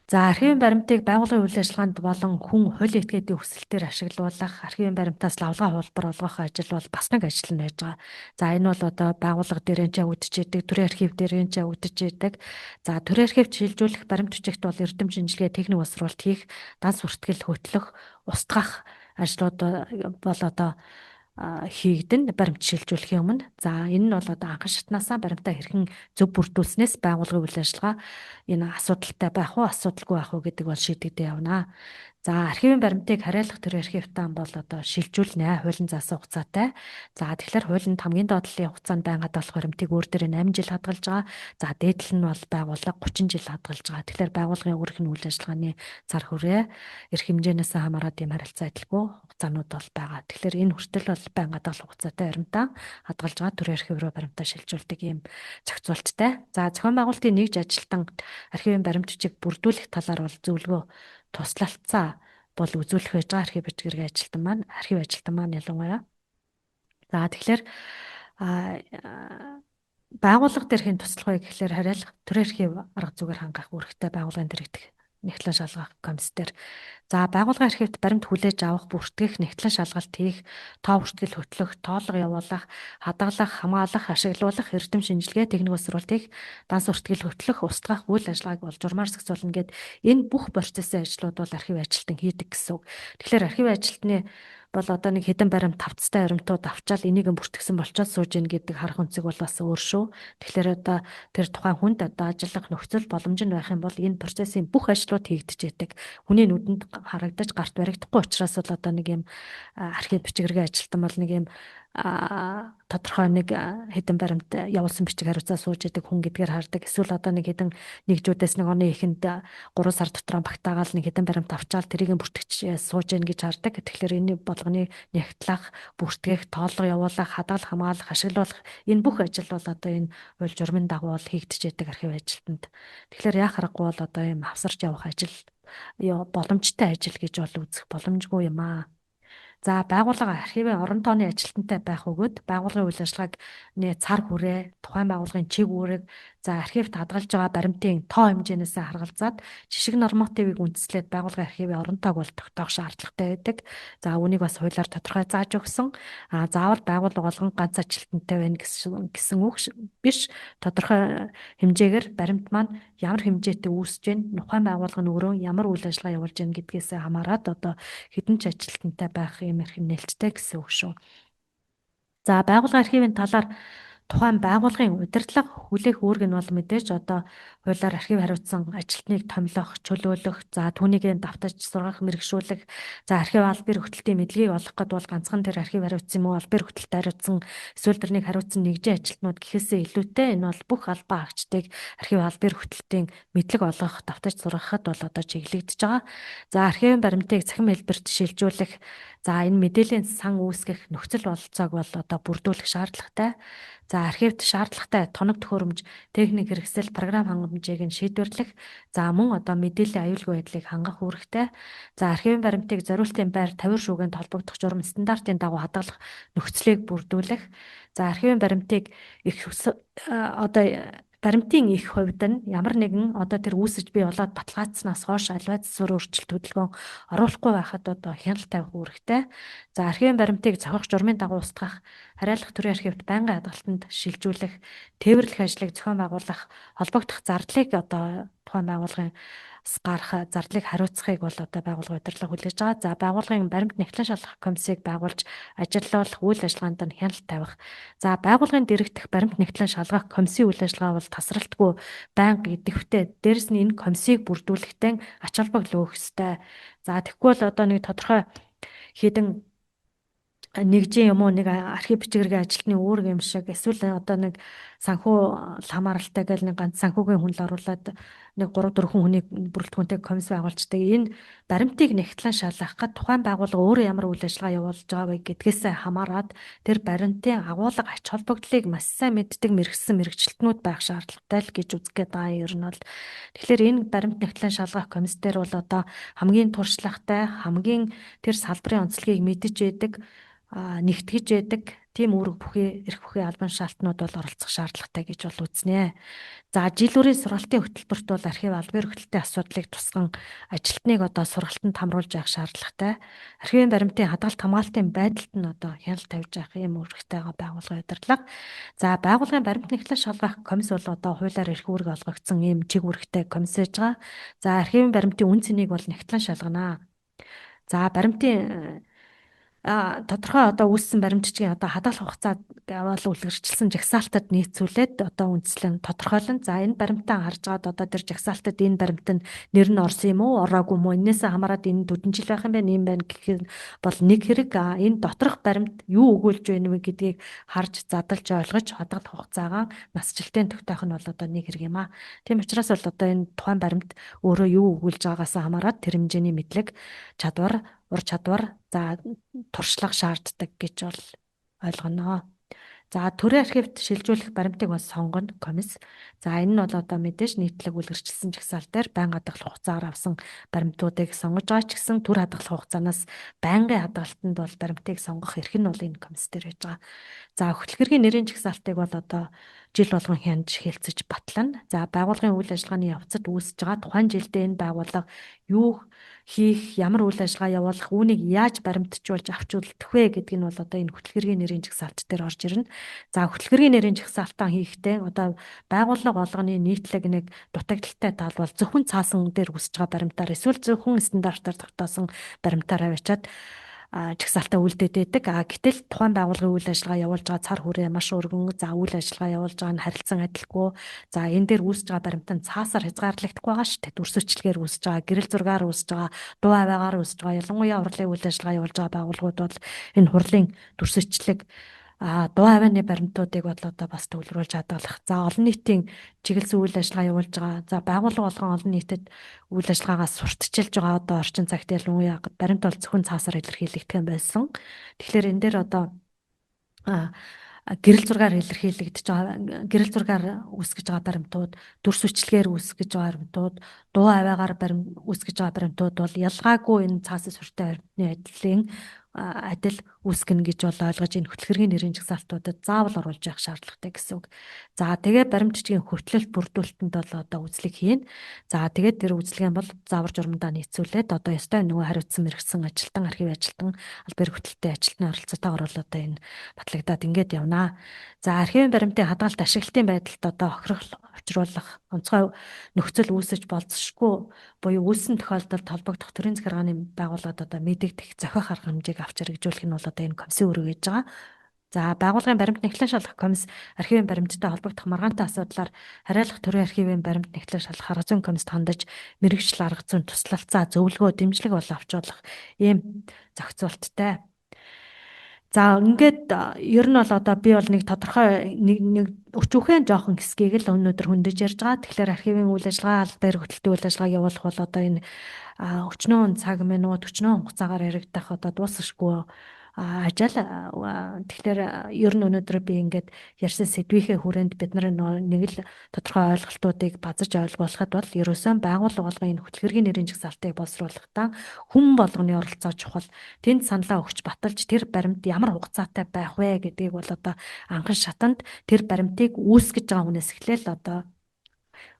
За, архивын баримтыг байгууллагын үйл ажиллагаанд болон хүн хуулийн этгээдийн хүсэлтээр ашиглуулах, архивын баримтаас лавлгаа хуулбар олгох ажил бол бас нэг ажил нь байж байгаа. За, энэ бол одоо байгууллага дээр нь ч явагдаж идэг, төрийн архив дээр нь ч явагдаж идэг. За, төрийн архивд шилжүүлэх баримт бичигт бол эрдэм шинжилгээ, техник боловсруулалт хийх, данс бүртгэл хөтлөх, устгах ажлууд бол одоо хийгдэн баримт шилжүүлэхийн өмнө. За, энэ нь бол одоо анхан шатнаасаа баримтаа хэрхэн зөв бүрдүүлснээс байгууллагын үйл ажиллагаа энэ асуудалтай байх уу, асуудалгүй байх уу гэдэг бол шийдэгдээ явна. За, архивын баримтыг харьяалах төрийн архивтаа бол одоо шилжүүлнэ, хуулийн заасан хугацаатай. За, тэгэхээр хуулинд хамгийн доод талын хугацаанд байнга хадгалах баримтыг өөр дээрээ 8 жил хадгалж байгаа. За, дээд тал нь бол байгууллага 30 жил хадгалж байгаа. Тэгэхээр байгууллагын өөрийнх нь үйл ажиллагааны цар хүрээ, эрх хэмжээнээс хамаарат ийм харилцаа адилгүй хугацаанууд бол байгаа. Тэгэхээр энэ хүртэл бол байнга хадгалах хугацаатай баримтаа хадгалж байгаа, төрийн архив руу баримтаа шилжүүлдэг ийм зохицуулттай. За, зохион байгуулалтын нэгж ажилтан архивын баримт бичиг бүрдүүлэх талаар бол зөвлөгөө, туслалцаа бол үзүүлэх байж байгаа архив бичгэргийн ажилтан маань, архив ажилтан маань ялангуяа. За, тэгэхээр Байгууллага дээр хэн туслах вэ гэхлээр хариалах төрийн архив арга зүгээр хангах үүрэгтэй байгууллагын дэргэдэх нягтлан шалгах комисс дээр. За, байгууллагын архивт баримт хүлээж авах, бүртгэх, нягтлан шалгалт хийх, тоо бүртгэл хөтлөх, тоолго явуулах, хадгалах, хамгаалах, ашиглуулах, эрдэм шинжилгээ, техник боловсруулалт хийх, данс бүртгэл хөтлөх, устгах үйл ажиллагааг бол журмаар зохицуулна гэд энэ бүх процессын ажлууд бол архив ажилтан хийдэг гэсэн үг. Тэгэхээр архив ажилтны бол одоо нэг хэдэн баримт, тавцтай баримтууд авчаал энийг нь бүртгэсэн болчоод сууж ийн гэдэг харах өнцөг бол бас өөр шүү. Тэгэхээр одоо тэр тухайн хүнд одоо ажиллах нөхцөл боломж нь байх юм бол энэ процессын бүх ажлууд хийгдэж яадаг. Хүний нүдэнд харагдаж гарт баригдахгүй учраас бол одоо нэг юм архив бичгэргээ ажилтан бол нэг юм тодорхой нэг хэдэн баримт явуулсан бичиг хариуцаа сууж идэг хүн гэдгээр хардаг. Эсвэл одоо нэг хэдэн нэгжүүдээс нэг оны эхэнд 3 сар дотроо багтаагаал нэг хэдэн баримт авчаал тэрийг бүртгэж сууж гин гэж хардаг. Тэгэхээр энэ болгоны нягтлах, бүртгэх, тоолго явуулах, хадгалах, хамгаалах, ашиглуулах энэ бүх ажил бол одоо энэ хууль журмын дагуу бол хийгдэж яадаг архив ажилтнанд. Тэгэхээр яа харахгүй бол одоо ийм авсарч явах ажил боломжтой ажил гэж бол үзэх боломжгүй юм аа. За, байгууллага архивын орон тооны ажилтнтай байх өгөөд байгууллагын үйл ажиллагааг цар хүрээ, тухайн байгууллагын чиг үүрэг, за архивт хадгалж байгаа баримтын тоо хэмжээнээс харгалзаад жишг нормативыг үндэслээд байгууллагын архивын орон тоог бол тогтоох шаардлагатай байдаг. За, үүнийг бас хуулиар тодорхой зааж өгсөн. А заавал байгууллага болгон ганц ажилтнтай байна гэсэн үг биш. Тодорхой хэмжээгээр баримт маань ямар хэмжээтэй үүсэж байна, тухайн байгууллага нь өөрөө ямар үйл ажиллагаа явуулж байна гэдгээс хамаарат одоо хэдэн ч ажилтнтай байх юм эрх нээлттэй гэсэн үг шүү. За, байгууллагын архивын талаар тухайн байгууллагын удирдлага хүлээх үүрэг нь бол мэдээж одоо хуулиар архив хариуцсан ажилтныг томилох, чөлөөлөх, за түүнийг давтаж сургах, мэргэшүүлэх, за архив аль бие хөтөлтийн мэдлэгийг олох гээд бол ганцхан тэр архив хариуцсан юм уу, аль бие хөтөлт хариуцсан, эсвэл тэрнийг хариуцсан нэгжийн ажилтнууд гэхээсээ илүүтэй энэ бол бүх албан хаагчдыг архив аль бие хөтөлтийн мэдлэг олгох, давтаж сургахад бол одоо чиглэгдэж байгаа. За, архивын баримтыг цахим хэлбэрт шилжүүлэх, за энэ мэдээллийн сан үүсгэх нөхцөл бололцоог бол одоо бүрдүүлэх шаардлагатай. За, архивт шаардлагатай тоног төхөөрөмж, техник хэрэгсэл, програм хангамжийг нь шийдвэрлэх, за мөн одоо мэдээллийн аюулгүй байдлыг хангах үүрэгтэй. За, архивын баримтыг зориултын байр тавиур шүүгээнд холбогдох журам стандартын дагуу хадгалах нөхцөлийг бүрдүүлэх. За, архивын баримтыг их одоо баримтын их хувьд нь ямар нэгэн одоо тэр үүсэж бий болоод баталгаажснаас хойш аливаа засвар өөрчлөлт хөдөлгөөн оруулахгүй байхад одоо хяналт тавих үүрэгтэй. За, архивын баримтыг зохих журмын дагуу устгах, хариалах төрийн архивт байнгын хадгалтанд шилжүүлэх, тээвэрлэх ажлыг зохион байгуулах, холбогдох зардлыг одоо тухайн байгууллагын гарах зардлыг хариуцахыг бол одоо байгууллагын удирдлага хүлээж байгаа. За, байгууллагын баримт нягтлан шалгах комиссийг байгуулж ажиллуулах үйл ажиллагаанд нь хяналт тавих. За, байгууллагын дэрэгдэх баримт нягтлан шалгах комиссийн үйл ажиллагаа бол тасралтгүй байнга идэвхтэй. Дээрэс нь энэ комиссийг бүрдүүлэхдээ ач холбогдол өгөх ёстой. За, тэгэхгүй бол одоо нэг тодорхой хэдэн нэгжийн юм уу нэг архив бичгэргийн ажилтны үүрэг юм шиг эсвэл одоо нэг санхүү хамааралтай гэл нэг ганц санхүүгийн хүн л оруулаад нэг 3 4 хүний бүрэлдэхүүнтэй комисс байгуулцдаг. Энэ баримтыг нягтлан шалгах гад тухайн байгууллага өөрөө ямар үйл ажиллагаа явуулж байгаа вэ гэдгээсээ хамаарат тэр баримтын агуулга ач холбогдлыг маш сайн мэддэг мэргэсэн мэргэжилтнүүд байх шаардлагатай л гэж үзэх гээд байгаа юм ер нь бол. Тэгэхээр энэ баримт нягтлан шалгах комисс дээр бол одоо хамгийн туршлагатай, хамгийн тэр салбарын онцлогийг мэдэж байдаг, нэгтгэж байдаг тийм үүрэг бүхий эрх бүхий албан шаалтнууд бол оролцох шаардлагатай гэж бол үзнэ. За, жил бүрийн сургалтын хөтөлбөрт бол архив аль бие хөтөлтийн асуудлыг тусган ажилтныг одоо сургалтанд хамруулж явах шаардлагатай. Архивын баримтын хадгалт хамгаалтын байдалд нь одоо хяналт тавьж явах юм үүрэгтэй байгаа байгууллагын удирдлага. За, байгууллагын баримт нягтлан шалгах комисс бол одоо хуулиар эрх үүрэг олгогдсон ийм чиг үүрэгтэй комисс байж байгаа. За, архивын баримтын үн цэнийг бол нягтлан шалгана. За, баримтын тодорхой одоо үүссэн баримтчгийн одоо хадгалах хугацаа аваад үлгэрчилсэн жагсаалтад нийцүүлээд одоо үндслэн тодорхойлон. За, энэ баримтаа харж байгаад одоо тэр жагсаалтад энэ баримт нь нэр нь орсон юм уу, ороогүй юм уу, энээсээ хамаарат энэ төдөн жил байх юм байна, ийм байна гэх бол нэг хэрэг. Энэ доторх баримт юу өгүүлж байна вэ гэдгийг харж задалж ойлгож хадгалах хугацаагаа насжилтын тогтоох нь бол одоо нэг хэрэг юм а. Тийм учраас бол одоо энэ тухайн баримт өөрөө юу өгүүлж байгаагаас хамаарат тэр хэмжээний мэдлэг чадвар, ур чадвар, за туршлага шаарддаг гэж бол ойлгоно. За, төрийн архивт шилжүүлэх баримтыг бас сонгоно комисс. За, энэ нь бол одоо мэдээж нийтлэг үлгэрчилсэн жагсаал дээр байнга хадгалах хугацаагаар авсан баримтуудыг сонгож байгаа ч гэсэн төр хадгалах хугацаанаас байнгын хадгалтанд бол баримтыг сонгох эрх нь бол энэ комисс дээр байж байгаа. За, хөтлөх хэргийн нэрийн жагсаалтыг бол одоо жил болгон хянаж хэлцэж батлана. За, байгууллагын үйл ажиллагааны явцад үүсэж байгаа тухайн жилдээ энэ байгууллага юу хийх, ямар үйл ажиллагаа явуулах, үүнийг яаж баримтжуулж авч үлдэх вэ гэдг нь бол одоо энэ хөтлөх хэргийн нэрийн жагсаалт дээр орж ирнэ. За, хөтлөх хэргийн нэрийн жагсаалтаа хийхдээ одоо байгууллага болгоны нийтлэг нэг дутагдaltaй тал бол зөвхөн цаасан дээр үүсэж байгаа баримтаар эсвэл зөвхөн стандартаар тогтоосон баримтаар аваачаад жагсаалтаа үлдээд байдаг. Гэтэл тухайн байгууллагын үйл ажиллагаа явуулж байгаа цар хүрээ маш өргөн, за үйл ажиллагаа явуулж байгаа нь харилцан адилгүй. За, энэ дээр үүсэж байгаа баримт нь цаасаар хязгаарлагдахгүй байгаа шүү дээ. Дүрсвэчлэгээр үүсэж байгаа, гэрэл зургаар үүсэж байгаа, дуу аваагаар үүсэж байгаа. Ялангуяа хурлын үйл ажиллагаа явуулж байгаа байгууллагууд бол энэ хурлын дүрсвэчлэг, дуу авааны баримтуудыг бол одоо бас төвлөрүүлж хадгалах. За, олон нийтийн чиглэсэн үйл ажиллагаа явуулж байгаа. За, байгууллага болгон олон нийтэд үйл ажиллагаагаас сурталчилж байгаа одоо орчин цагт ялангуяа баримт бол зөвхөн цаасаар илэрхийлэгдэх юм байсан. Тэгэхээр энэ дээр одоо гэрэл зургаар илэрхийлэгдэж байгаа, гэрэл зургаар үүсгэж байгаа баримтууд, дүрс бичлэгээр үүсгэж байгаа баримтууд, дуу аваагаар үүсгэж байгаа баримтууд бол ялгаагүй энэ цаасын суртай баримтны ажлын адил үүсгэнэ гэж бол ойлгож энэ хөтлөх хэргийн нэрийн жагсаалтуудад заавал оруулж явах шаардлагатай гэсэн үг. За, тэгээ баримт бичгийн хөтлөл бүрдүүлэлтэнд бол одоо үзлэг хийн. За, тэгээд тэр үзлэгийн бол заавар журмандаа нийцүүлээд одоо ёстой нөгөө хариуцсан мэргэсэн ажилтан, архив ажилтан, албан хөтлөлттэй ажилтны оролцоотойгоор бол одоо энэ батлагдаад ингээд явнаа. За, архивын баримтын хадгалт ашиглалтын байдалд одоо хохирол учруулах онцгой нөхцөл үүсэж болзошгүй буюу үүссэн тохиолдолд холбогдох төрийн захиргааны байгууллагад одоо мэдэгдэх зохих арга хэмжээг авч хэрэгжүүлэх нь бол одоо энэ комиссийн үүрэг гэж байгаа. За, байгууллагын баримт нэгтлэн шалгах комисс архивын баримттай холбогдох маргаантай асуудлаар хариалах төрийн архивын баримт нэгтлэн шалгах арга зүйн комиссд хандаж мэргэжил арга зүйн туслалцаа, зөвлөгөө, дэмжлэг бол авч болох ийм зохицуулттай. За, ингээд ер нь бол одоо би бол нэг тодорхой нэг өчүүхэн жоохон хэсгийг л өнөөдөр хөндөж ярьж байгаа. Тэгэхээр архивын үйл ажиллагаа, аль дээр хөтөлтийн үйл ажиллагааг явуулах бол одоо энэ өчнөөн цаг минут, өчнөөн хугацаагаар яригдах одоо дуусахгүй ажил. Тэгэхээр ер нь өнөөдөр би ингээд ярьсан сэдвийнхээ хүрээнд бид нар нэг л тодорхой ойлголтуудыг базаж ойлгуулахад бол ерөөсөн байгууллага болгон энэ хөтлөх хэргийн нэрийн жагсаалтыг боловсруулахдаа хүн болгоны оролцоо чухал. Тэнд саналаа өгч баталж тэр баримт ямар хугацаатай байх вэ гэдгийг бол одоо анхан шатанд тэр баримтыг үүсгэж байгаа хүнээс эхлээл одоо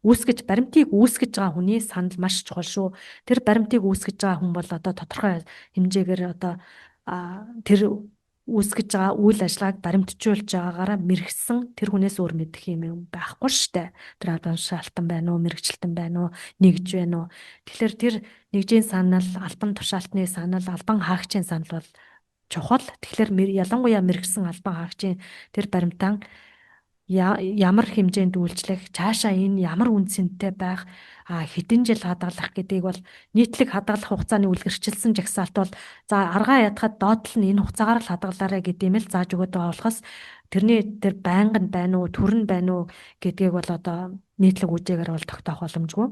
үүсгэж баримтыг үүсгэж байгаа хүний санал маш чухал шүү. Тэр баримтыг үүсгэж байгаа хүн бол одоо тодорхой хэмжээгээр одоо тэр үүсгэж байгаа үйл ажиллагааг баримтжуулж байгаагаараа мэргэсэн тэр хүнээс өөр мэдэх юм байхгүй шүү дээ. Тэр албан тушаалтан байна уу, мэргэжилтэн байна уу, нэгж байна уу. Тэгэхээр тэр нэгжийн санал, албан тушаалтны санал, албан хаагчийн санал бол чухал. Тэгэхээр ялангуяа мэргэсэн албан хаагчийн тэр баримтаан ямар хэмжээнд үйлчлэх, цаашаа энэ ямар үн цэнтэй байх, хэдэн жил хадгалах гэдгийг бол нийтлэг хадгалах хугацааны үлгэрчилсэн жагсаалт бол за аргаа ядахад доотлол нь энэ хугацаагаар л хадгалаарай гэдэг юм л зааж өгöd байгаа болохоос тэрний тэр байнга нь байна уу, төр нь байна уу гэдгийг бол одоо нийтлэг үжээгээр бол тогтоох боломжгүй.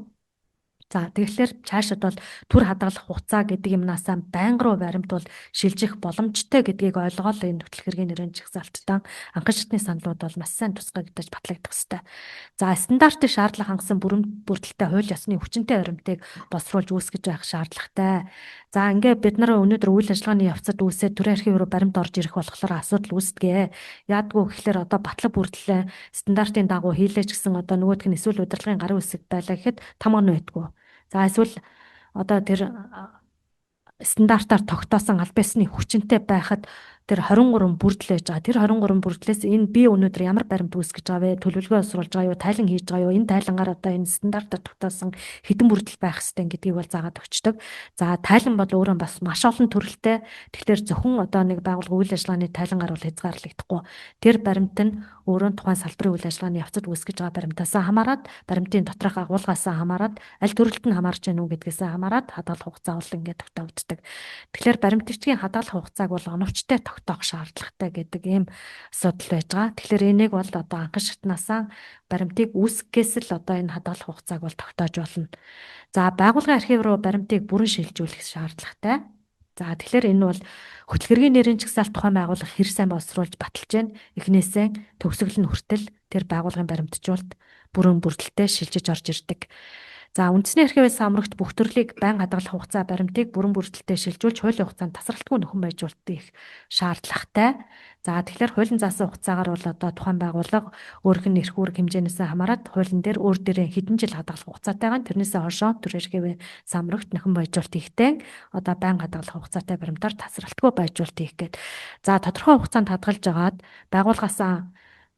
За, тэгэхээр цаашид бол түр хадгалах хугацаа гэдэг юмнасаа байнга руу баримт бол шилжих боломжтой гэдгийг ойлгоод энэ хөтлөх хэргийн нэрийн жагсаалттай анхан шатны саналууд бол маш сайн тусгагдаж батлагдах ёстой. За, стандартын шаардлага хангасан бүрэн бүрдэлтэй хууль ёсны хүчинтэй баримтыг боловсруулж үүсгэж байх шаардлагатай. За, ингээд бид нар өнөөдөр үйл ажиллагааны явцад үүсээд төрийн архив руу баримт орж ирэх болохоор асуудал үүсдэгэ. Яадгүй гэхлээр одоо батлаг бүрдлээ стандартын дагуу хийлээч гэсэн одоо нөгөөх нь эсвэл удирдлагын гарын үсэг байлаа гэхэд тамга нь байдгүй. За, эсвэл одоо тэр стандартаар тогтоосон аль биесны хүчинтэй байхад тэр 23 бүрдэл байж байгаа. Тэр 23 бүрдлээс энэ би өнөөдөр ямар баримт үүсгэж байгаа вэ? Төлөвлөгөө боловсруулж байгаа юу? Тайлан хийж байгаа юу? Энэ тайлангаар одоо энэ стандартаар тогтоосон хэдэн бүрдэл байх ёстой гэдгийг бол заагаад өгчдөг. За, тайлан бол өөрөө бас маш олон төрөлтэй. Тэгэхээр зөвхөн одоо нэг байгууллага үйл ажиллагааны тайлангаар бол хязгаарлагдахгүй. Тэр баримт нь өөрөө тухайн салбарын үйл ажиллагааны явцад үүсгэж байгаа баримтаас хамаарат, баримтын доторх агуулгаас хамаарат, аль төрөлд нь хамаарч байна уу гэдгээс хамаарат хадгалах хугацаа бол ингээд тогтоогддог. Тэгэхээр баримтчгийн хадгалах хугацааг бол оновчтой тогтоох шаардлагатай гэдэг ийм асуудал байж байгаа. Тэгэхээр энийг бол одоо анхан шатнаасаа баримтыг үүсгэхээс л одоо энэ хадгалах хугацааг бол тогтоож болно. За, байгууллагын архив руу баримтыг бүрэн шилжүүлэх шаардлагатай. За, тэгэхээр энэ бол хөтлөх хэргийн нэрийн жагсаалт тухайн байгууллага хэр сайн боловсруулж баталж байна. Эхнээсээ төгсгөл нь хүртэл тэр байгууллагын баримтжуулалт бүрэн бүрдэлтэй шилжиж орж ирдэг. За, үндэсний архивын сан мөрөгт бүх төрлийг байн хадгалах хугацаа баримтыг бүрэн бүрдэлтэй шилжүүлж хуулийн хугацаанд тасралтгүй нөхөн баяжуулалт хийх шаардлагатай. За, тэгэхээр хуулийн заасан хугацаагаар бол одоо тухайн байгууллага өөрөх нь эрх үүрэг хэмжээнээс хамаарат хуулийн дээр өөр дээрээ хэдэн жил хадгалах хугацаатайгаа тэрнээсээ хойшоо төр архивын сан мөрөгт нөхөн баяжуулалт хийхдээ одоо байн хадгалах хугацаатай баримтаар тасралтгүй баяжуулалт хийх гээд. За, тодорхой хугацаанд хадгалж агаад байгууллагаасаа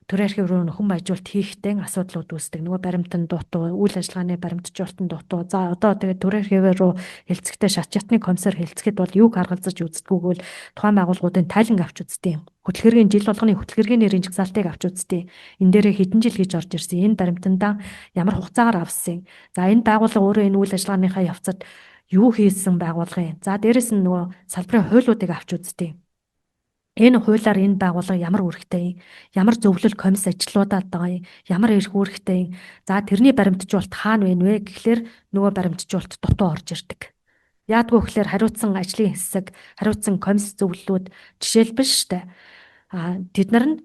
төр архив руу нөхөн баяжуулалт хийхдээ асуудлууд үүсдэг. Нөгөө баримтан дутуу, үйл ажиллагааны баримтжуулалтан дутуу. За, одоо тэгээд төр архив руу хэлцэхдээ шат шатны комиссар хэлцэхэд бол юуг харгалзаж үздэггүй бол тухайн байгууллагуудын тайланг авч үздэг юм. Хөдөлгөргийн жил болгоны хөдөлгөргийн нэрийн жагсаалтыг авч үздэг. Энэ дээрээ хэдэн жил гэж орж ирсэн. Энэ баримтандаа ямар хугацаагаар авсан. За, энэ байгууллага өөрөө энэ үйл ажиллагааныхаа явцад юу хийсэн байгууллага юм. За, дээрэс нь нөгөө салбарын хуулиудыг авч үздэг. Энэ хуулиар энэ байгууллага ямар үүрэгтэй юм, ямар зөвлөл комисс ажлуудад байгаа юм, ямар эрх үүрэгтэй юм. За, тэрний баримтжуулалт хаана байна вэ гэхлээр нөгөө баримтжуулалт дутуу орж ирдэг. Яадгүй гэхлээр хариуцсан ажлын хэсэг, хариуцсан комисс зөвлөлүүд жишээлбэл штэ. Тэд нар нь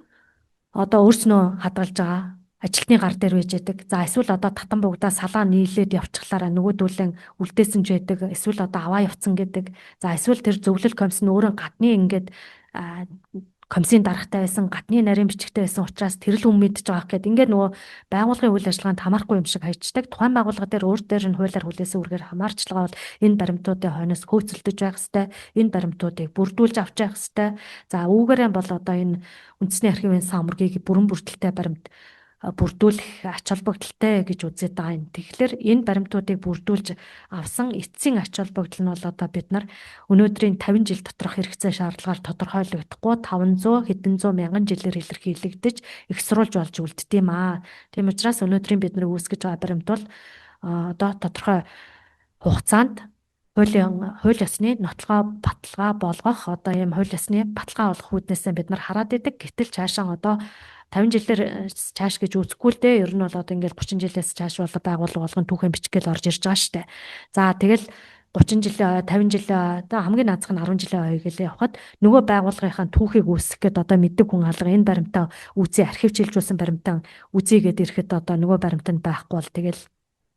одоо өөрснөө хадгалж байгаа ажилтны гар дээр байж байдаг. За, эсвэл одоо татан бугдаа салаа нийлээд явчихлаараа нөгөөдүүлэн үлдээсэн ч байдаг. Эсвэл одоо аваа явцсан гэдэг. За, эсвэл тэр зөвлөл комисс нь өөрөө гадны ингээд комиссийн даргатай байсан, гадны нарийн бичгтэй байсан учраас тэр л хүн мэдж байгаа гэхэд ингээд нөгөө байгууллагын үйл ажиллагаанд хамаарахгүй юм шиг хайчдаг. Тухайн байгууллага дээр өөр дээр нь хуулиар хүлээсэн үүргээр хамаарчлагаа бол энэ баримтуудын хойноос хөөцөлдөж байх хэвээр, энэ баримтуудыг бүрдүүлж авч явах хэвээр. За, үүгээрээ бол одоо энэ үндэсний архивын сан мөргийг бүрэн бүрдэлтэй баримт бүрдүүлэх ач холбогдолтой гэж үзээд байгаа юм. Тэгэхээр энэ баримтуудыг бүрдүүлж авсан эцсийн ач холбогдол нь бол одоо бид нар өнөөдрийн 50 жил доторх хэрэгцээ шаардлагаар тодорхойлогдохгүй 500 хэдэн зуун мянган жилээр илэрхийлэгдэж их сурвалж болж үлддэг юм аа. Тийм учраас өнөөдрийн бид нар үүсгэж байгаа баримт бол одоо тодорхой хугацаанд хууль ёсны нотлогоо баталгаа болгох одоо ийм хууль ёсны баталгаа болгох үүднээсээ бид нар хараад идэг. Гэтэл цаашаа одоо 50 жилээр чааш гэж үзэхгүй л дээ. Ер нь бол одоо ингээд 30 жилээс чааш бол байгууллага болгон түүхэн бичих гээл орж ирж байгаа штэ. За, тэгэл 30 жилийн 50 жилийн одоо хамгийн наазах нь 10 жилийн ой гэлээ явхад нөгөө байгууллагынхаа түүхийг үүсгэх гээд одоо мэддэг хүн алга энэ баримтаа үзье, архивчилжүүлсэн баримтаа үзье гэд ирэхэд одоо нөгөө баримтанд байхгүй бол тэгэл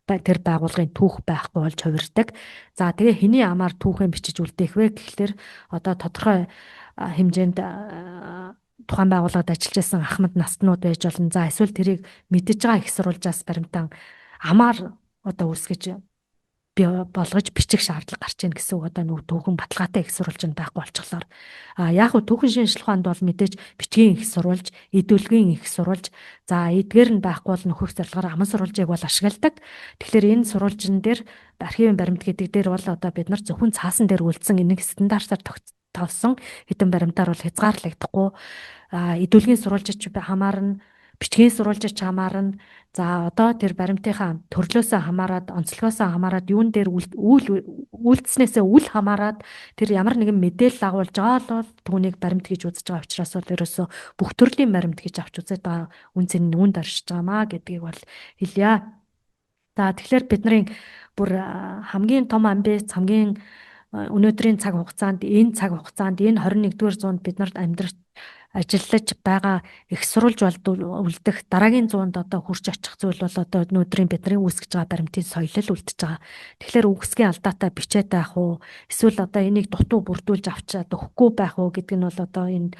тэр байгууллагын түүх байхгүй болж хувирдаг. За, тэгээ хэний амаар түүхээ бичиж үлдээх вэ гэхлээр одоо тодорхой хэмжээнд тухайн байгууллагад ажиллаж байсан ахмад настнууд байж болно. За, эсвэл тэрийг мэдэж байгаа их сурвалжаас баримтан амаар одоо үүсгэж би болгож бичих шаардлага гарч ийн гэсэн үг. Одоо нөгөө түүхэн баталгаатай их сурвалж нь байхгүй болчихлоор яг хөө түүхэн шинжлэх ухаанд бол мэдээж бичгийн их сурвалж, эдүүлгийн их сурвалж, за эдгээр нь байхгүй бол нөхөх зорилгоор аман сурвалжийг бол ашигладаг. Тэгэхээр энэ сурвалжин дээр архивын баримт гэдэг дээр бол одоо бид нар зөвхөн цаасан дээр үлдсэн энийг стандартаар тогтоосон хэдэн баримтаар бол хязгаарлагдахгүй, эдүүлгийн сурвалжич хамаарна, бичгийн сурвалжич хамаарна. За, одоо тэр баримтынхаа төрлөөсөө хамаарат, онцлогоосоо хамаарат, юун дээр үйл үйлдснээсээ үл хамаарат тэр ямар нэгэн мэдээлэл агуулж байгаа бол түүнийг баримт гэж үзэж байгаа учраас бол ерөөсөө бүх төрлийн баримт гэж авч үзээд байгаа үн цэн нь үүнд оршиж байгаамаа гэдгийг бол хэлье. За, тэгэхээр бидний бүр хамгийн том амбиц, хамгийн өнөөдрийн цаг хугацаанд, энэ цаг хугацаанд, энэ 21-р зуунд бид нарт амьдрах ажиллаж байгаа их сурвалж үлдэх дараагийн зуунд одоо хүрч очих зүйл бол одоо өнөөдрийн бидний үүсгэж байгаа баримтын соёл л үлдэж байгаа. Тэгэхээр үгсгийн алдаатай бичээд байх уу, эсвэл одоо энийг дутуу бүрдүүлж авчаад өгөхгүй байх уу гэдэг нь бол одоо энэ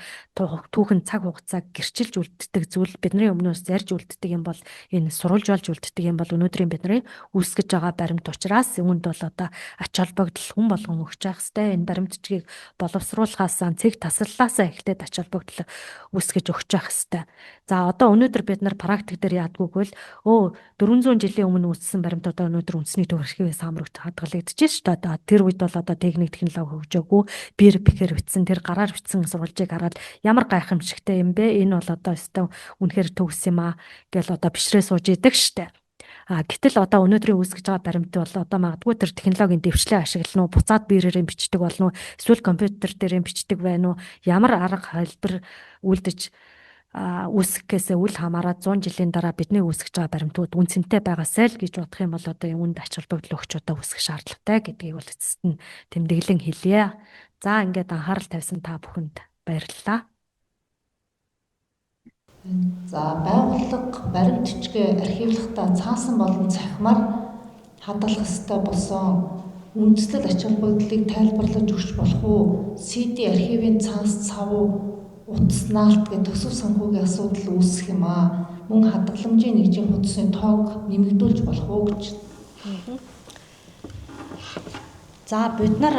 түүхэн цаг хугацааг гэрчилж үлддэг зүйл, бидний өмнөөс зарж үлддэг юм бол энэ сурвалж болж үлддэг юм бол өнөөдрийн бидний үүсгэж байгаа баримт учраас үүнд бол одоо ач холбогдол хүн болгон өгч явах хэвээр. Энэ баримтчгийг боловсруулахаас цэг таслалаасаа эхлээд ач холбогдол үүсгэж өгч явах хэвээр. За, одоо өнөөдөр бид нар практик дээр яадгүйг бол 400 жилийн өмнө үүссэн баримт одоо өнөөдөр үндэсний төв архивын сан мөрөгт хадгалагдаж шүү дээ. Тэр үед бол одоо техник технологи хөгжөөгүй, бир бэхээр бичсэн, тэр гараар бичсэн сурвалжийг хараад ямар гайхамшигтай юм бэ? Энэ бол одоо өстой үнэхээр төгс юм аа гэл одоо бишрээ сууж идэг штэ. Гэтэл одоо өнөөдрийн үүсгэж байгаа баримт бол одоо магадгүй тэр технологийн дэвшлээ ашиглана уу, буцаад биерээр бичдэг болно уу, эсвэл компьютер дээр бичдэг байна уу, ямар арга хэлбэр үлдэж үүсгэхээсээ үл хамааран 100 жилийн дараа бидний үүсгэж байгаа баримтууд үн цэнтэй байгаасай л гэж бодох юм бол одоо үүнд ач холбогдол өгч одоо үүсгэх шаардлагатай гэдгийг бол эцэст нь тэмдэглэн хэлье. За, ингээд анхаарал тавьсан та бүхэнд баярлалаа. За, байгууллага баримт бичгээ архивлахдаа цаасан болон цахимаар хадгалах ёстой болсон? Үндслэл ач холбогдлыг тайлбарлаж өгч болох уу? CD архивын цаас цав утас наалт гэх төсөв санхүүгийн асуудал үүсэх юм аа. Мөн хадгаламжийн нэгжийн хуудасны тоог нэмэгдүүлж болох уу гэж. За бид нар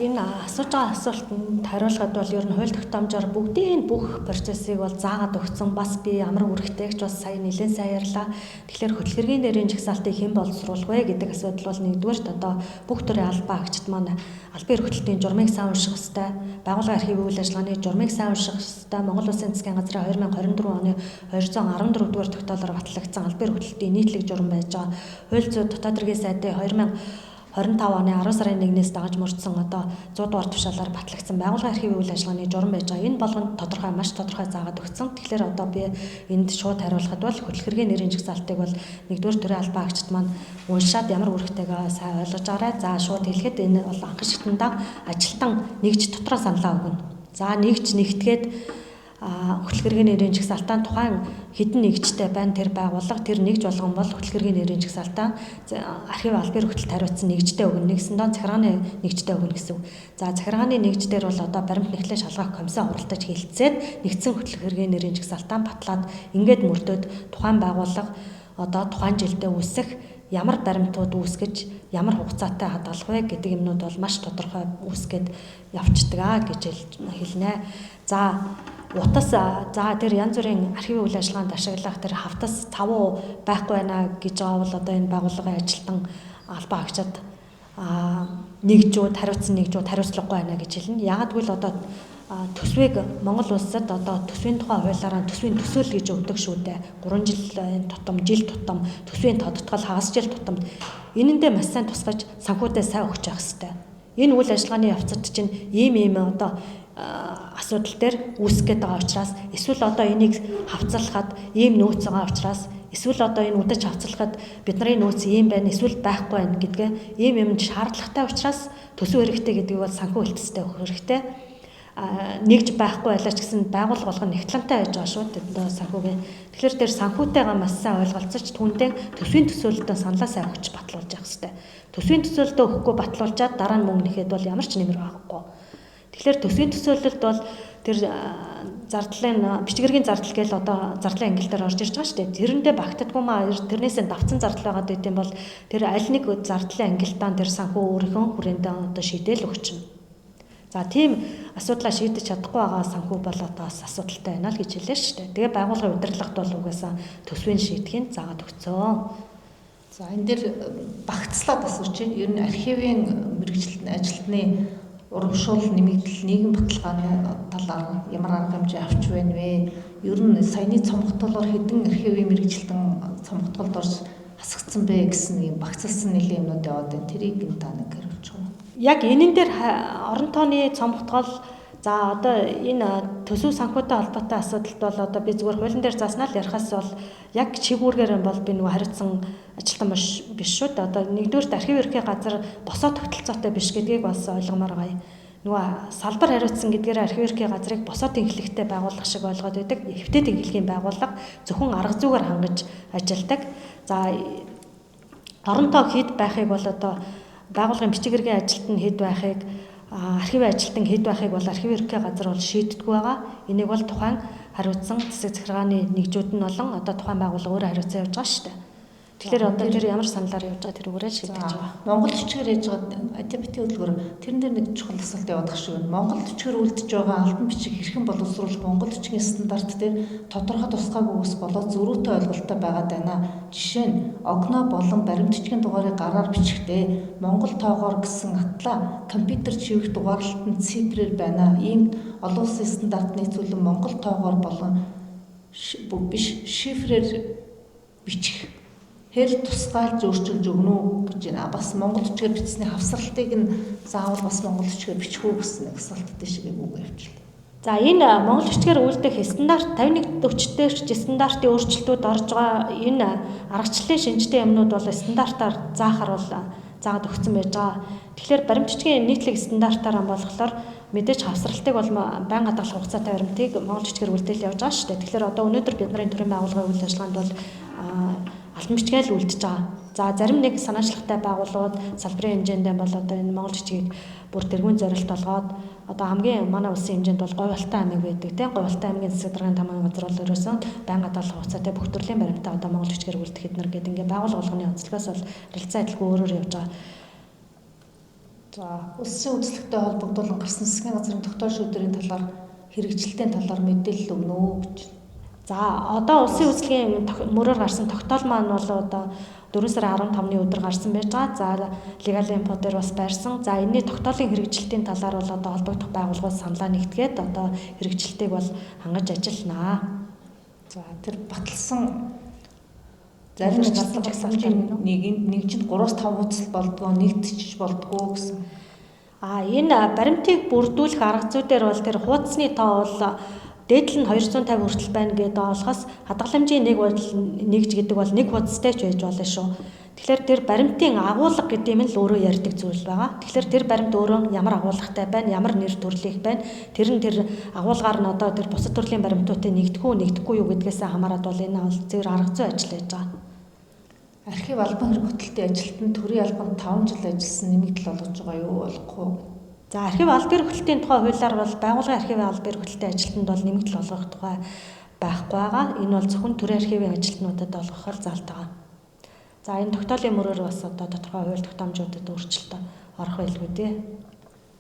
энэ асууж байгаа асуултанд хариулахад бол ер нь хууль тогтоомжоор бүгдийн бүх процессыг бол заагаад өгсөн. Бас би амар үүрэгтэйгч бас сая нэлээд сайн ярьлаа. Тэгэхээр хөтөл хэргийн нэрийн жагсаалтыг хэн боловсруулах вэ гэдэг асуудал бол нэгдүгээрт одоо бүх төрлийн албан агчид маань албан эрх хөтөлтийн журмыг сайн унших ёстой. Байгууллагын архивын үйл ажиллагааны журмыг сайн унших ёстой. Монгол Улсын засгийн газрын 2024 оны 214 дугаар тогтоолоор батлагдсан албан эрх хөтөлтийн нийтлэг журам байж байгаа. Хууль зүйн дотоод хэргийн сайдын 2025 оны 10 сарын 1-ээс дагаж мөрдсөн одоо 100 дугаар тушаалаар батлагдсан байгууллагын архивын үйл ажиллагааны журам байж байгаа. Энэ болгонд тодорхой маш тодорхой заагаад өгсөн. Тэгэхээр одоо би энд шууд хариулахад бол хөтөл хэргийн нэрийн жагсаалтыг бол нэгдүгээр төрийн албан агчид маань уншаад ямар үүрэгтэйгээ сайн ойлгож байгаарай. За шууд хэлэхэд энэ бол анхан шатандаа ажилтан нэгж дотроо саналаа өгнө. За нэгж нэгтгээд хөтөл хэргийн нэрийн жагсаалтаа тухайн хэдэн нэгжтэй байна тэр байгууллага тэр нэгж болгон бол хөтөл хэргийн нэрийн жагсаалтаа архив албан эрх хөтөлд хариуцсан нэгжтэй өгнө. Нэгсэндээ захиргааны нэгжтэй өгнө гэсэн үг. За захиргааны нэгждэр бол одоо баримт нэгтлээ шалгах комиссаа хуралдаж хэлцээд нэгдсэн хөтөл хэргийн нэрийн жагсаалтаа батлаад ингээд мөрдөөд тухайн байгууллага одоо тухайн жилдээ үүсэх ямар баримтууд үүсгэж ямар хугацаатай хадгалах вэ гэдэг юмнууд бол маш тодорхой үүсгээд явцдаг аа гэж хэлнэ. За утас за тэр янз бүрийн архивын үйл ажиллагаанд ашиглах тэр хавтас цавуу байхгүй байна гэж байгаа бол одоо энэ байгууллагын ажилтан албан агчид нэгжүүд хариуцсан нэгжүүд хариуцлагагүй байна гэж хэлнэ. Яагаад гэвэл одоо төсвийг Монгол улсад одоо төсвийн тухай хуулиараа төсвийн төсөөл гэж өгдөг шүү дээ. 3 жилийн тутам, жил тутам, төсвийн тодтгол, хагас жил тутам энэндээ маш сайн тусгаж санхүүдээ сайн өгч явах хэрэгтэй. Энэ үйл ажиллагааны явцад чинь ийм одоо асуудал дээр үүсэх гээд байгаа учраас эсвэл одоо энийг хавцлахад ийм нөөц байгаа учраас эсвэл одоо энэ үдэж хавцлахад бидний нөөц ийм байна эсвэл байхгүй байна гэдгээ ийм юмд шаардлагатай учраас төсөв хэрэгтэй гэдгийг бол санхүү хэлтстэй өгөх хэрэгтэй. Нэгж байхгүй байлаа ч гэсэн байгууллага болгоно нэгтлэнтэй байж байгаа шүү дээ санхүүгийн. Тэгэхээр тэр санхүүтэйгээ маш сайн ойлголцож түүндээ төсвийн төсөөлөлтөө саналаа сайн өгч батлуулж явах хэрэгтэй. Төсвийн төсөөлөлтөө өгөхгүй батлуулчаад дараа нь мөнгө нэхэд бол ямар ч нэмэр байхгүй. Тэгэхээр төсвийн төсөөлөлд бол тэр зардлын бичгэргийн зардал гээл одоо зардлын ангил дээр орж ирж байгаа шүү дээ. Тэрэндээ багтдаггүй маа тэрнээсээ давцсан зардал байгаад байт юм бол тэр аль нэг зардлын ангилтаа тэр санхүү өөрийнхөө хүрээндээ одоо шийдээл өгчнө. За тийм асуудлаа шийдэж чадахгүй байгаа санхүү бол одоо бас асуудалтай байна л гэж хэлээ шүү дээ. Тэгээ байгууллагын удирдлагад бол угаасаа төсвийн шийдэхийг заагаад өгцөө. За энэ дээр багцлаад асууж байна. Ер нь архивын мэргэжилтэн ажилтны урамшуул нэмэгдэл нийгэм баталгааны талаар ямар арга хэмжээ авч байна вэ? Ер нь саяны цомготолоор хэдэн архивын мэргэжилтэн цомготголд орж хасагдсан бэ гэсэн юм багцлсан нэлийн юмнууд яваад байна. Тэрийг нь та нэг хариулж байгаа. Яг энэн дээр орон тооны цомготгол за одоо энэ төсөв санхүүтэй холбоотой асуудалд бол одоо би зүгээр хуулийн дээр зааснаа л ярихаас бол яг чигүүргээр бол би нөгөө хариуцсан ажилтан биш шүү дээ. Одоо нэгдүгээрт архив ерхий газар босоо тогтолцоотой биш гэдгийг бас ойлгомоор байгаа юм. Нөгөө салбар хариуцсан гэдгээр архив ерхий газрыг босоо тэнхлэгтэй байгууллага шиг ойлгоод байдаг. Эвтэй тэнхлэгийн байгууллага зөвхөн арга зүгээр хангаж ажилладаг. За орон тоо хэд байхыг бол одоо байгууллагын бичиг хэргийн ажилтан хэд байхыг архивын ажилтан хэд байхыг бол архив ерхий газар бол шийддэггүй байгаа. Энийг бол тухайн хариуцсан засаг захиргааны нэгжүүд нь болон одоо тухайн байгууллага өөрөө хариуцсан явж байгаа шүү дээ. Тэгэхээр одоо тэр ямар саналаар явж байгаа тэрүүгээрээ шийдэж байгаа. Монгол төчгөр яаж байгаа АТПТ хөдөлгөөр тэрэн дээр нэг чухал асуулт яваад шиг байна. Монгол төчгөр үлдэж байгаа албан бичиг хэрхэн боловсруулах Монгол төчгийн стандарт дээр тодорхой тусгаагүй ус болоод зөрүүтэй ойлголттой байгаад байна. Жишээ нь огноо болон баримт төчгийн дугаарыг гараар бичихдээ Монгол тоогоор гэсэн атлаа компьютер чивэх дугаарлалт нь цифрээр байна. Ийм олон улсын стандарт нийцүүлэн Монгол тоогоор болон биш шифрээр бичих хэр тусгаалж өөрчилж өгнө үү гэж байна. Бас монгол төчгээр бичсэний хавсралтыг нь заавал бас монгол төчгээр бичих үү гэсэн нэг асуулттай шиг үг явчихлаа. За энэ монгол төчгээр үлдэх стандарт 5140 дээр стандартын өөрчлөлтүүд орж байгаа. Энэ аргачлалын шинжтэй юмнууд бол стандартаар заахар бол заагаад өгсөн байж байгаа. Тэгэхээр баримт бичгийн нийтлэг стандартаар болохоор мэдээж хавсралтыг бол байн хадгалах хугацаатай баримтыг монгол төчгээр үлдээл явж байгаа шүү дээ. Тэгэхээр одоо өнөөдөр бидний төрийн байгууллагын үйл ажиллагаанд бол албан бичгээл үлдэж байгаа. За зарим нэг санаачлагтай байгууллагууд салбарын хэмжээндээ бол одоо энэ монгол жижигийг бүр тэргүүн зорилт олгоод одоо хамгийн манай улсын хэмжээнд бол Говьалтай аймаг байдаг тийм. Говьалтай аймгийн засаг даргын тамгын газар бол ерөөсөн байнга хадгалах хугацаатай бүх төрлийн баримтаа одоо монгол жижигээр үлдэх эднэр гэдэг ингээ байгууллага болгоны онцлогоос бол харилцаа адилгүй өөрөөр явж байгаа. За улсын үзлэгтэй холбогдуулан гарсан засгийн газрын тогтоол шийдвэрийн талаар хэрэгжилтийн талаар мэдээлэл өгнө үү гэж. За одоо улсын үзлэгийн мөрөөр гарсан тогтоол маань бол одоо 4 сарын 15-ны өдөр гарсан байж байгаа. За Legal Info дээр бас байрсан. За энэний тогтоолын хэрэгжилтийн талаар бол одоо холбогдох байгууллагууд саналаа нэгтгээд одоо хэрэгжилтийг бол хангаж ажилланаа. За тэр баталсан зарим нэг жагсаалтын нэгжинд 3-5 хуудас болдгоо, нэгтчиж болдгоо гэсэн. Энэ баримтыг бүрдүүлэх арга зүйдээр бол тэр хуудасны тоо бол дээдл нь 250 хүртэл байна гэдэг болохоос хадгаламжийн нэг бол нэгж гэдэг бол нэг хуудастай ч байж болно шүү. Тэгэхээр тэр баримтын агуулга гэдэг юм л өөрөө ярьдаг зүйл байгаа. Тэгэхээр тэр баримт өөрөө ямар агуулгатай байна, ямар нэр төрлийнх байна, тэр нь тэр агуулгаар нь одоо тэр бусад төрлийн баримтуудыг нэгдэх үү, нэгдэхгүй юу гэдгээс хамаарат бол энэ бол зэр арга зүй ажил байж байгаа. Архив албан хэрэг хөтөлтийн ажилтнанд төрийн албанд 5 жил ажилласан нэмэгдэл олгож байгаа юу болохгүй. За архив албан эрх хөтөлтийн тухай хуулиар бол байгууллагын архивын албан эрх хөтөлтийн ажилтнанд бол нэмэгдэл олгох тухай байхгүй байгаа. Энэ бол зөвхөн төрийн архивын ажилтнуудад олгохоор заалт байгаа. За энэ тогтоолын мөрөөр бас одоо тодорхой хууль тогтоомжуудад өөрчлөлт орох байлгүй дээ.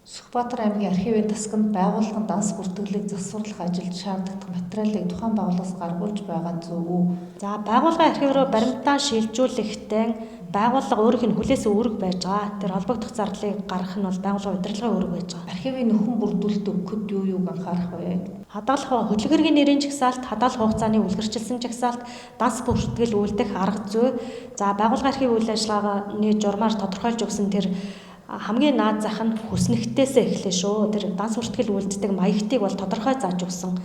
Сүхбаатар аймгийн архивын тасганд байгууллагын данс бүртгэлийг засварлах ажилд шаардлагатай материалыг тухайн байгууллагаас гаргуулж байгаа нь зөв үү? За байгууллагын архив руу баримтаа шилжүүлэхдээ байгууллага өөрийнх нь хүлээсэн үүрэг байж байгаа. Тэр холбогдох зардлыг гаргах нь бол байгууллагын удирдлагын үүрэг байж байгаа. Архивын нөхөн бүрдүүлэлт өгөхөд юу юуг анхаарах вэ? Хадгалах хөдөлгөргийн нэрийн жагсаалт, хадгалах хугацааны үлгэрчилсэн жагсаалт, данс бүртгэл үлдэх арга зүй, за байгууллагын архив үйл ажиллагааны журмаар тодорхойлж өгсөн тэр хамгийн наад зах нь хүснэгтээсээ эхлэв шүү. Тэр данс бүртгэл үлддэг маягтыг бол тодорхой зааж өгсөн.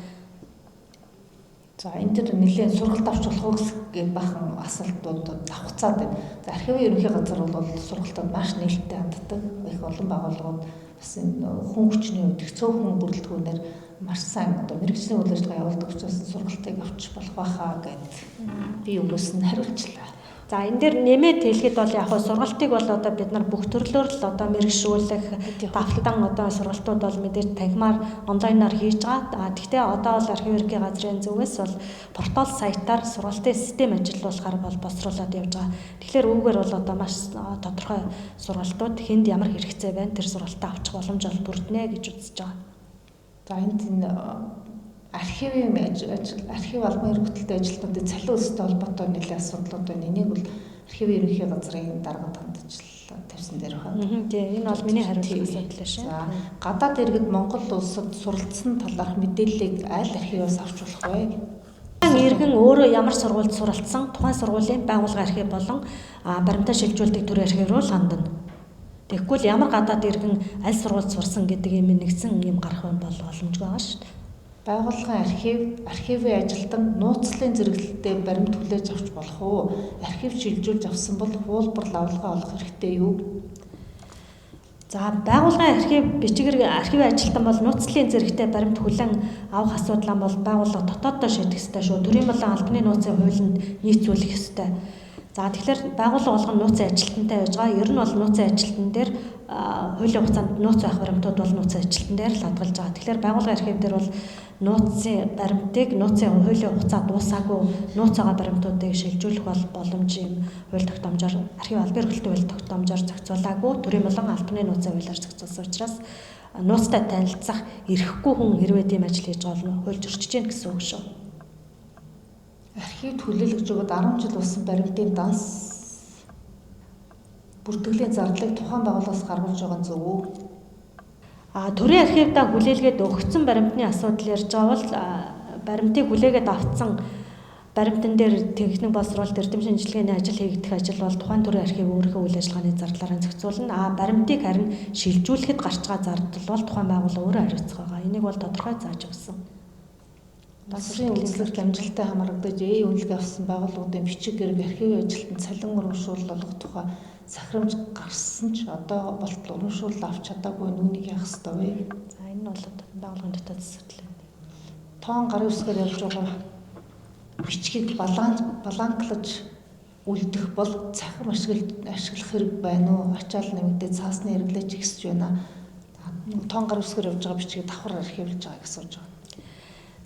За энэ төр нэлээд сургалт авч болох уу гэх бахан асуултууд давхцаад байна. За архивын ерөнхий газар бол сургалтад маш нээлттэй ханддаг. Их олон байгууллагууд бас энэ хүн хүчний үед их цөөхөн бүрэлдэхүүнээр маш сайн одоо мэргэжлийн үйл ажиллагаа явуулдаг учраас сургалтыг авч болох байхаа гэд би өмнөөс нь хариулчлаа. За энэ дээр нэмээд хэлэхэд бол яг хөө сургалтыг бол одоо бид нар бүх төрлөөр л одоо мэрэгшүүлэх, давтан одоо сургалтууд бол мэдээж танхимаар онлайнаар хийж байгаа. Гэхдээ одоо бол архив ерөнхий газрын зүгээс бол портал сайтаар сургалтын систем ажиллуулахаар бол боловсруулад явж байгаа. Тэгэхээр үүгээр бол одоо маш тодорхой сургалтууд хүнд ямар хэрэгцээ байна тэр сургалтаа авчих боломж бол бүрднэ гэж үзэж байгаа. За энд энэ архивын архив албан эрх хөтөлтэй ажилтнуудын цалин өсөлттэй холбоотой нэлээд асуудлууд байна. Энийг бол архивын ерөнхий газрын дарганд хандаж тавьсан дээр байна. Тийм, энэ бол миний хариулах асуудал шээ. За, гадаад иргэд Монгол улсад суралцсан талаарх мэдээллийг аль архиваас авч болох вэ? Иргэн өөрөө ямар сургуульд суралцсан тухайн сургуулийн байгууллагын архив болон баримтаа шилжүүлдэг төрийн архив руу л хандана. Тэгэхгүй л ямар гадаад иргэн аль сургуульд сурсан гэдэг юм нэгдсэн юм гарах юм бол боломжгүй байгаа шүү дээ. Байгууллагын архив, архивын ажилтан нууцлалын зэрэглэлтэй баримт хүлээж авч болох уу? Архив шилжүүлж авсан бол хуулбар лавлгаа олох хэрэгтэй юу? За байгууллагын архив бичгэр архивын ажилтан бол нууцлалын зэрэгтэй баримт хүлээн авах асуудлаа бол байгууллага дотооддоо шийдэх ёстой шүү. Төрийн болон албаны нууцын хуулинд нийцүүлэх ёстой. За тэгэхээр байгууллага болгон нууцын ажилтнтай байж байгаа. Ер нь бол нууцын ажилтан дээр хуулийн хугацаанд нууц байх баримтууд бол нууцын ажилтан дээр л хадгалж байгаа. Тэгэхээр байгууллагын архив дээр бол нууцын баримтыг нууцын хуулийн хугацаа дуусаагүй нууц байгаа баримтуудыг шилжүүлэх бол боломж юм хууль тогтоомжоор архив албан эрхлэлтийн хууль тогтоомжоор зохицуулаагүй төрийн болон албаны нууцын хуулиар зохицуулсан учраас нууцтай танилцах эрхгүй хүн хэрвээ тийм ажил хийж байгаа бол хууль зөрчиж гин гэсэн үг шүү. Архивд хүлээлгэж өгөөд 10 жил болсон баримтын данс бүртгэлийн зардлыг тухайн байгууллагаас гаргуулж байгаа нь зөв үү? Төрийн архивдаа хүлээлгээд өгсөн баримтны асуудал ярьж байгаа бол баримтыг хүлээгээд авцсан баримтан дээр техник боловсруулалт эрдэм шинжилгээний ажил хийгдэх ажил бол тухайн төрийн архив өөрийнхөө үйл ажиллагааны зардлаараа зохицуулна. Баримтыг харин шилжүүлэхэд гарч байгаа зардал бол тухайн байгууллага өөрөө хариуцах байгаа. Энийг бол тодорхой зааж өгсөн. Улсын үзлэгт амжилттай хамрагдаж үнэлгээ авсан байгууллагуудын бичиг эрэг архивын ажилтнанд цалин урамшуулал олгох тухай сахирамж гарсан ч одоо болтол урамшуулал авч чадаагүй нүунийг яах ёстой вэ? За энэ нь бол байгууллагын дотоод асуудал байна. Тоон гарын үсгээр явж байгаа бичгийг баланклаж үлдэх бол цахим ашиглах хэрэг байна уу? Ачаал нэмэгдээд цаасны хэрэглээч ихсэж байна. Тоон гар үсгээр явж байгаа бичгийг давхар архивлж байгааг асууж байгаа.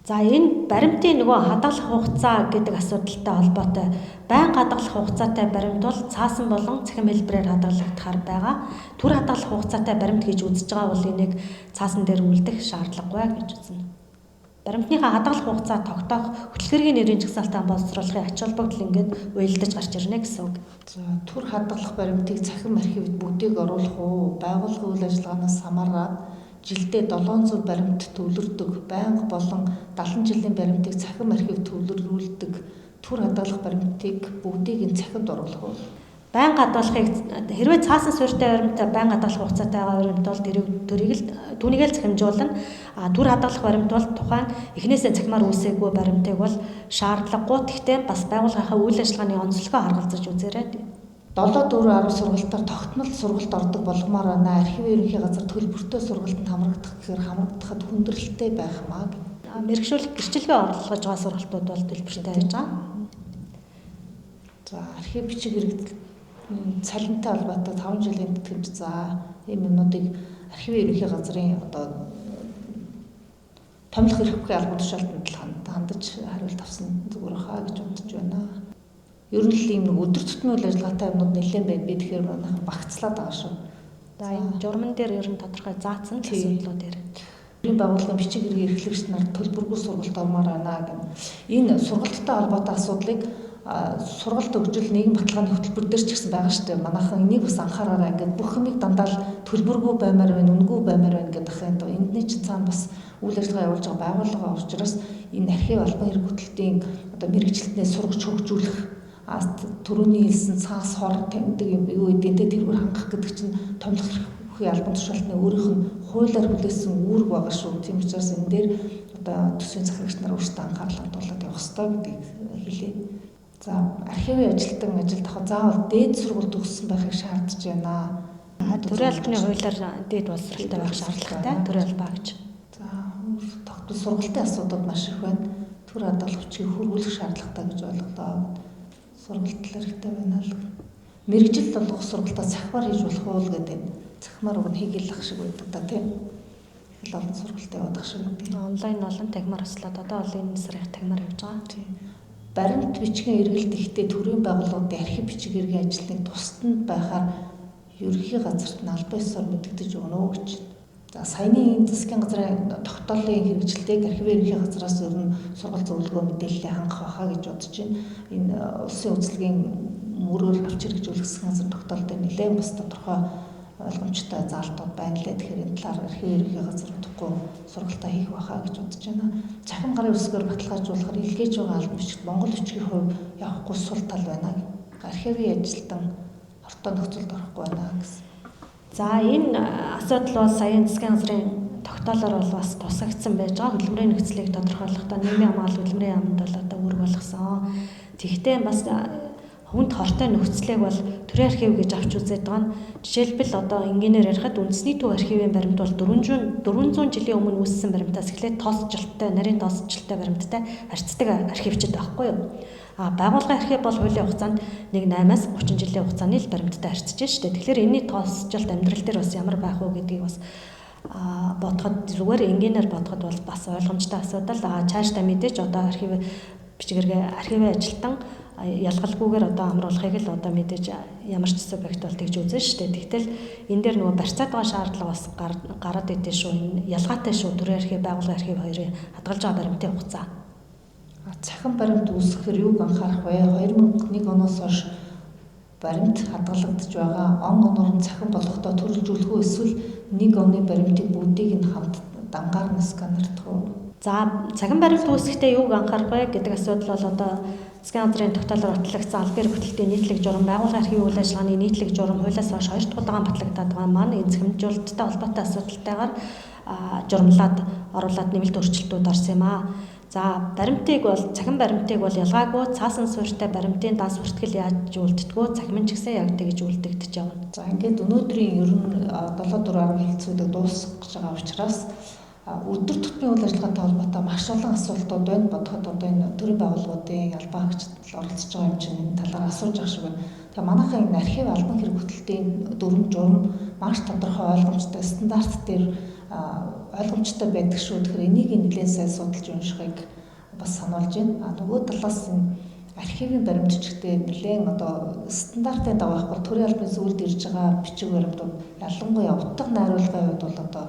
За энэ баримтын нөгөө хадгалах хугацаа гэдэг асуудалтай холбоотой байнга хадгалах хугацаатай баримт бол цаасан болон цахим хэлбэрээр хадгалагдахаар байгаа. Түр хадгалах хугацаатай баримт гэж үзэж байгаа бол энийг цаасан дээр үлдэх шаардлагагүй гэж үзнэ. Баримтныхаа хадгалах хугацаа тогтоох хөтөлбөрийн нэрийн жагсаалтаа боловсруулахын ач холбогдол ингээд уялдаж гарч ирнэ гэсэн үг. За түр хадгалах баримтыг цахим архивд бүгдийг оруулах уу? Байгууллагын үйл ажиллагаанаас хамаарат жилдээ 700 баримт төвлөрдөг, байнга болон 70 жилийн баримтыг цахим архив төвлөрүүлдэг, түр хадгалах баримтыг бүгдийг нь цахимд оруулах уу? Байнга хадгалахыг хэрвээ цаасан суурьтай баримт байнга хадгалах хугацаатай байгаа баримт бол түүнийг л цахимжуулна. А түр хадгалах баримт бол тухайн эхнээсээ цахимаар үүсээгүй баримтыг бол шаардлагагүй. Гэхдээ бас байгууллагынхаа үйл ажиллагааны онцлогоо харгалзаж үзээрэй. 7 4 10 сургалтаар тогтмол сургалт ордог болгомоор байна. Архивын ерөнхий газар төлбөртэй сургалтанд хамрагдах гэхээр хамрагдахад хүндрэлтэй байх маа гэнэ. Мэргэшүүлэх гэрчилгээ орлогож байгаа сургалтууд бол төлбөртэй байж байгаа. За архив бичиг хэрэгдэл цалинтай холбоотой 5 жилийн тэтгэмж, за ийм юмнуудыг архивын ерөнхий газрын одоо томилох эрх бүхий албан тушаалтанд л хандаж хариулт авсан зүгээр хаа гэж бодож байна. Ер нь л ийм нэг өдөр тутмын үйл ажиллагаатай юмнууд нэлээд байна. Би тэгэхээр манайхан багцлаад байгаа шүү. За энэ журман дээр ер нь тодорхой заасан асуудлууд дээр. Төрийн байгууллагын бичиг хэрэг эрхлэгч нар төлбөргүй сургалт ормоор байна гэнэ. Энэ сургалттай холбоотой асуудлыг сургалт өгжил нийгэм баталгааны хөтөлбөр дээр ч гэсэн байгаа шүү дээ. Манайхан энийг бас анхаараарай. Ингээд бүх юмыг дандаа л төлбөргүй баймаар байна, үнэгүй баймаар байна гэдэг ахын доо. Эндний чинь цаана бас үйл ажиллагаа явуулж байгаа байгууллага учраас энэ архив албан хэрэг хөтөлтийн одоо мэргэжилтнээ сургаж хөгжүүлэх, түрүүний хэлсэн цаас хор таньдаг юм юу гэдэг те тэргээр хангах гэдэг чинь томилох бүхий албан тушаалтны өөрийнх нь хуулиар хүлээсэн үүрэг байгаа шүү. Тийм учраас энэ дээр одоо төсвийн захирагч нар өөрсдөө анхаарал хандуулад явах ёстой гэдгийг хэлье. За архивын ажилтан ажилд авах заавал дээд сургууль төгссөн байхыг шаардж байна. Төрийн албаны хуулиар дээд боловсралтай байх шаардлагатай. Төрийн албаа гэж. За тогтмол сургалтын асуудлууд маш их байна. Төр хадгалах бичгийг хөрвүүлэх шаардлагатай гэж ойлголоо. Сургалт хэрэгтэй байна л. Мэргэжил болгох сургалтаа цахимаар хийж болох уу гэдэг. Цахимаар уг нь хийгээл ах шиг байдаг да тийм. Их л олон сургалт яваад ах шиг байдаг. Онлайн болон танхимаар ослоод одоо бол энэ сарын танхимаар явж байгаа. Тийм. Баримт бичгийн эргэлт ихтэй төрийн байгууллагуудын архив бичиг эргийн ажилтныг тусданд байхаар ерөнхий газарт нь албан ёсоор мэдэгдэж өгнө үү гэж. За саяны энэ засгийн газрын тогтоолын хэрэгжилтийг архивын ерөнхий газраас ер нь сургалт зөвлөгөө мэдээлэлээ хангах байхаа гэж бодож байна. Энэ улсын үзлэгийн мөрөөр авч хэрэгжүүлэх засгийн газрын тогтоол дээр нэлээд бас тодорхой ойлгомжтой заалтууд байна лээ. Тэгэхээр энэ талаар архивын ерөнхий газар удахгүй сургалтаа хийх байхаа гэж бодож байна. Цахим гарын үсгээр баталгаажуулахаар илгээж байгаа албан бичигт Монгол бичгийн хувь явахгүй сул тал байна. Архивын ажилтан хортой нөхцөлд орохгүй байна гэсэн. За энэ асуудал бол саяын засгийн газрын тогтоолоор бол бас тусгагдсан байж байгаа. Хөдөлмөрийн нөхцөлийг тодорхойлохдоо нийгмийн хамгаалал хөдөлмөрийн яамд бол одоо үүрэг болгосон. Тэгэхдээ бас хүнд хортой нөхцөлийг бол төрийн архив гэж авч үзээд байгаа нь жишээлбэл одоо энгийнээр ярихад үндэсний төв архивын баримт бол 400 жилийн өмнө үүссэн баримтаас эхлээд тоосчлолтой, нарийн тоосчлолтой баримттай харьцдаг архивчид байхгүй юу? А байгууллагын архив бол хуулийн хугацаанд 1.8-аас 30 жилийн хугацааны л баримттай харьцаж штэ. Тэгэхээр энэний тоосчлолт амьдрал дээр бас ямар байх уу гэдгийг бас бодоход зүгээр энгийнээр бодоход бол бас ойлгомжтой асуудал. А цаашдаа мэдээж одоо архив бичгэргээ архивын ажилтан ялгалгүйгээр одоо амруулахыг л одоо мэдээж ямар ч субъект бол тэгж үзэн штэ. Тэгтэл энэ дээр нөгөө барьцаад байгаа шаардлага бас гараад идэв шүү. Энэ ялгаатай шүү. Төрийн архив, байгууллагын архив хоёрын хадгалж байгаа баримтын хугацаа. Цахим баримт үүсгэхээр юуг анхаарах вэ? 2001 оноос хойш баримт хадгалагдаж байгаа. Он оноор нь цахим болохдоо төрөлжүүлэх үү эсвэл нэг оны баримтыг бүгдийг нь хамт дангаар нь сканерлах уу? За цахим баримт үүсгэхдээ юуг анхаарах вэ гэдэг асуудал бол одоо засгийн газрын тогтоолоор батлагдсан албан ёсны хөтөлтийн нийтлэг журам, байгууллагын архивын үйл ажиллагааны нийтлэг журам хуулиас хойш хоёр дахь удаан батлагдаад байгаа маань энэ цахимжуулалттай холбоотой асуудалтайгаар журмлаад оруулаад нэмэлт өөрчлөлтүүд орсон юм аа. За баримтыг бол цахим баримтыг бол ялгаагүй цаасан суурьтай баримтын данс бүртгэл яаж үлддэггүй цахим нь ч гэсэн яг тэгж үлдэгдэж явна. За ингээд өнөөдрийн ер нь 7 4 10 хэлцүүдийг дуусгах гэж байгаа учраас Өдөр тутмын үйл ажиллагаатай холбоотой маш олон асуултууд байна. Бодоход одоо энэ төрийн байгууллагуудын албан хаагчид оролцож байгаа юм чинь энэ талаар асууж байгаа шиг байна. Тэгээ манайхаа энэ архив албан хэрэг хөтөлтийн дүрэм журам маш тодорхой ойлгомжтой стандарт дээр ойлгомжтой байдаг шүү. Тэгэхээр энийг нэлээд сайн судалж уншихыг бас сануулж байна. А нөгөө талаас энэ архивын баримт бичигтээ нэлээд одоо стандартын дагуу байхгүй төрийн албаны сүүлд ирж байгаа бичиг баримтууд ялангуяа утга найруулгын хувьд бол одоо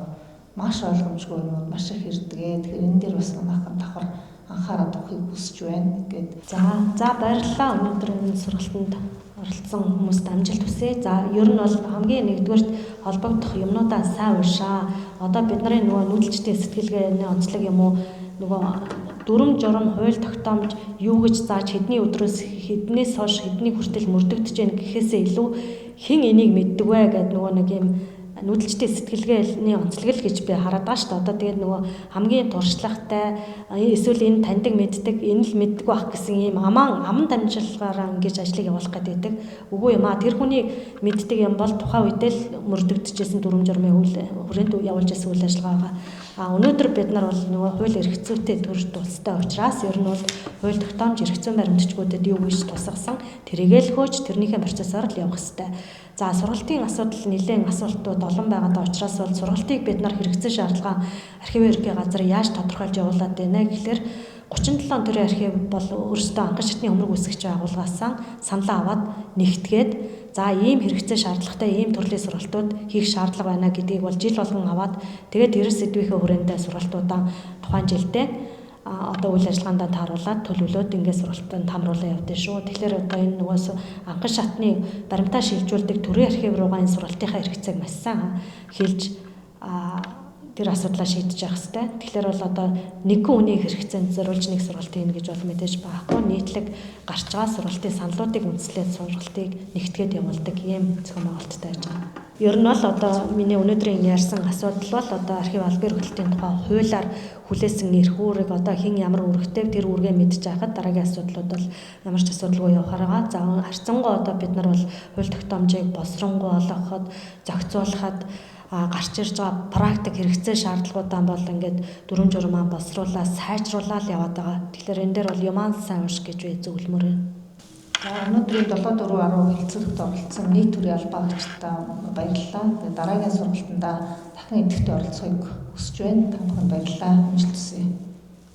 маш ойлгомжгүй юмуд маш их ирдэг. Тэгэхээр энэ дээр бас манайхан давхар анхаарал өгөхийг хүсэж байна гээд. За баярлалаа. Өнөөдөр энэ сургалтанд оролцсон хүмүүст амжилт хүсье. За ер нь бол хамгийн нэгдүгээрт холбогдох юмнуудаа сайн уншаа. Одоо бид нарын нөгөө нүүдэлчдийн сэтгэлгээний онцлог юм уу нөгөө дүрэм журам хууль тогтоомж юу гэж зааж хэдний өдрөөс хэднээс хойш хэдний хүртэл мөрдөгдөж яах гэхээсээ илүү хэн энийг мэддэг вэ гэдэг нөгөө нэг юм нүүдэлчдийн сэтгэлгээний онцлог л гэж би хараад байгаа шүү дээ. Одоо тэгээд нөгөө хамгийн туршлагатай эсвэл энэ таньдаг мэддэг, энэ л мэддэг байх гэсэн ийм аман дамжуулгаараа ингэж ажлыг явуулах гэдэг. Үгүй юм аа. Тэр хүний мэддэг юм бол тухайн үедээ л мөрдөгдөжсэн дүрэм журмын үйл хүрээнд явуулж исэн үйл ажиллагаа байгаа. А өнөөдөр бид нар бол нөгөө хууль эрх зүйтэй төр тулстай учраас ер нь бол хууль тогтоомж эрх зүйн баримтчгуудад юу гэж тусгасан тэрийгээ л хөөж тэрнийхээ процессоор л явах хэрэгтэй. За сургалтын асуудал нэлээд асуултууд олон байгаа учраас бол сургалтыг бид нар хэрэгцээ шаардлага архивын ерөнхий газар яаж тодорхойлж явуулаад байна гэхлээр 37 төрийн архив бол өөрсдөө анхан шатны хөмрөг үүсгэж байгуулгаасан саналаа аваад нэгтгээд за ийм хэрэгцээ шаардлагатай ийм төрлийн сургалтууд хийх шаардлага байна гэдгийг бол жил болгон аваад тэгээд тэр сэдвийнхээ хүрээндээ сургалтуудаа тухайн жилдээ одоо үйл ажиллагаандаа тааруулаад төлөвлөөд ингээд сургалтанд хамруулан явдсан шүү. Тэгэхээр одоо энэ нөгөөс анхан шатны баримтаа шилжүүлдэг төрийн архив руугаа энэ сургалтынхаа хэрэгцээг маш сайн хэлж тэр асуудлаа шийдэж явах хэрэгтэй. Тэгэхээр бол одоо нэгэн хүний хэрэгцээнд зориулж нэг сургалт хийнэ гэж бол мэдээж байхгүй. Нийтлэг гарч байгаа сургалтын саналуудыг үндэслээд сургалтыг нэгтгээд явуулдаг ийм зохион байгуулалттай байж байгаа. Ер нь бол одоо миний өнөөдрийн ярьсан асуудал бол одоо архив албан эрхлэлтийн тухай хуулиар хүлээсэн эрх үүрэг одоо хэн ямар үүрэгтэй тэр үүргээ мэдж байхад дараагийн асуудлууд бол ямар ч асуудалгүй явахаар байгаа. За харьцангуй одоо бид нар бол хууль тогтоомжийг боловсронгуй олгоход, зохицуулахад гарч ирж байгаа практик хэрэгцээ шаардлагуудаа бол ингээд дүрэм журмаа боловсруулаад сайжруулаад яваад байгаа. Тэгэхээр энэ дээр бол юман сайн унш гэж би зөвлөмөр байна. За өнөөдрийн 7 4 10 хэлцүүлэгт оролцсон нийт төрийн албан хаагчдаа баярлалаа. Тэгээ дараагийн сургалтандаа дахин идэвхтэй оролцохыг хүсэж байна. Та бүхэнд баярлалаа. Амжилт хүсье.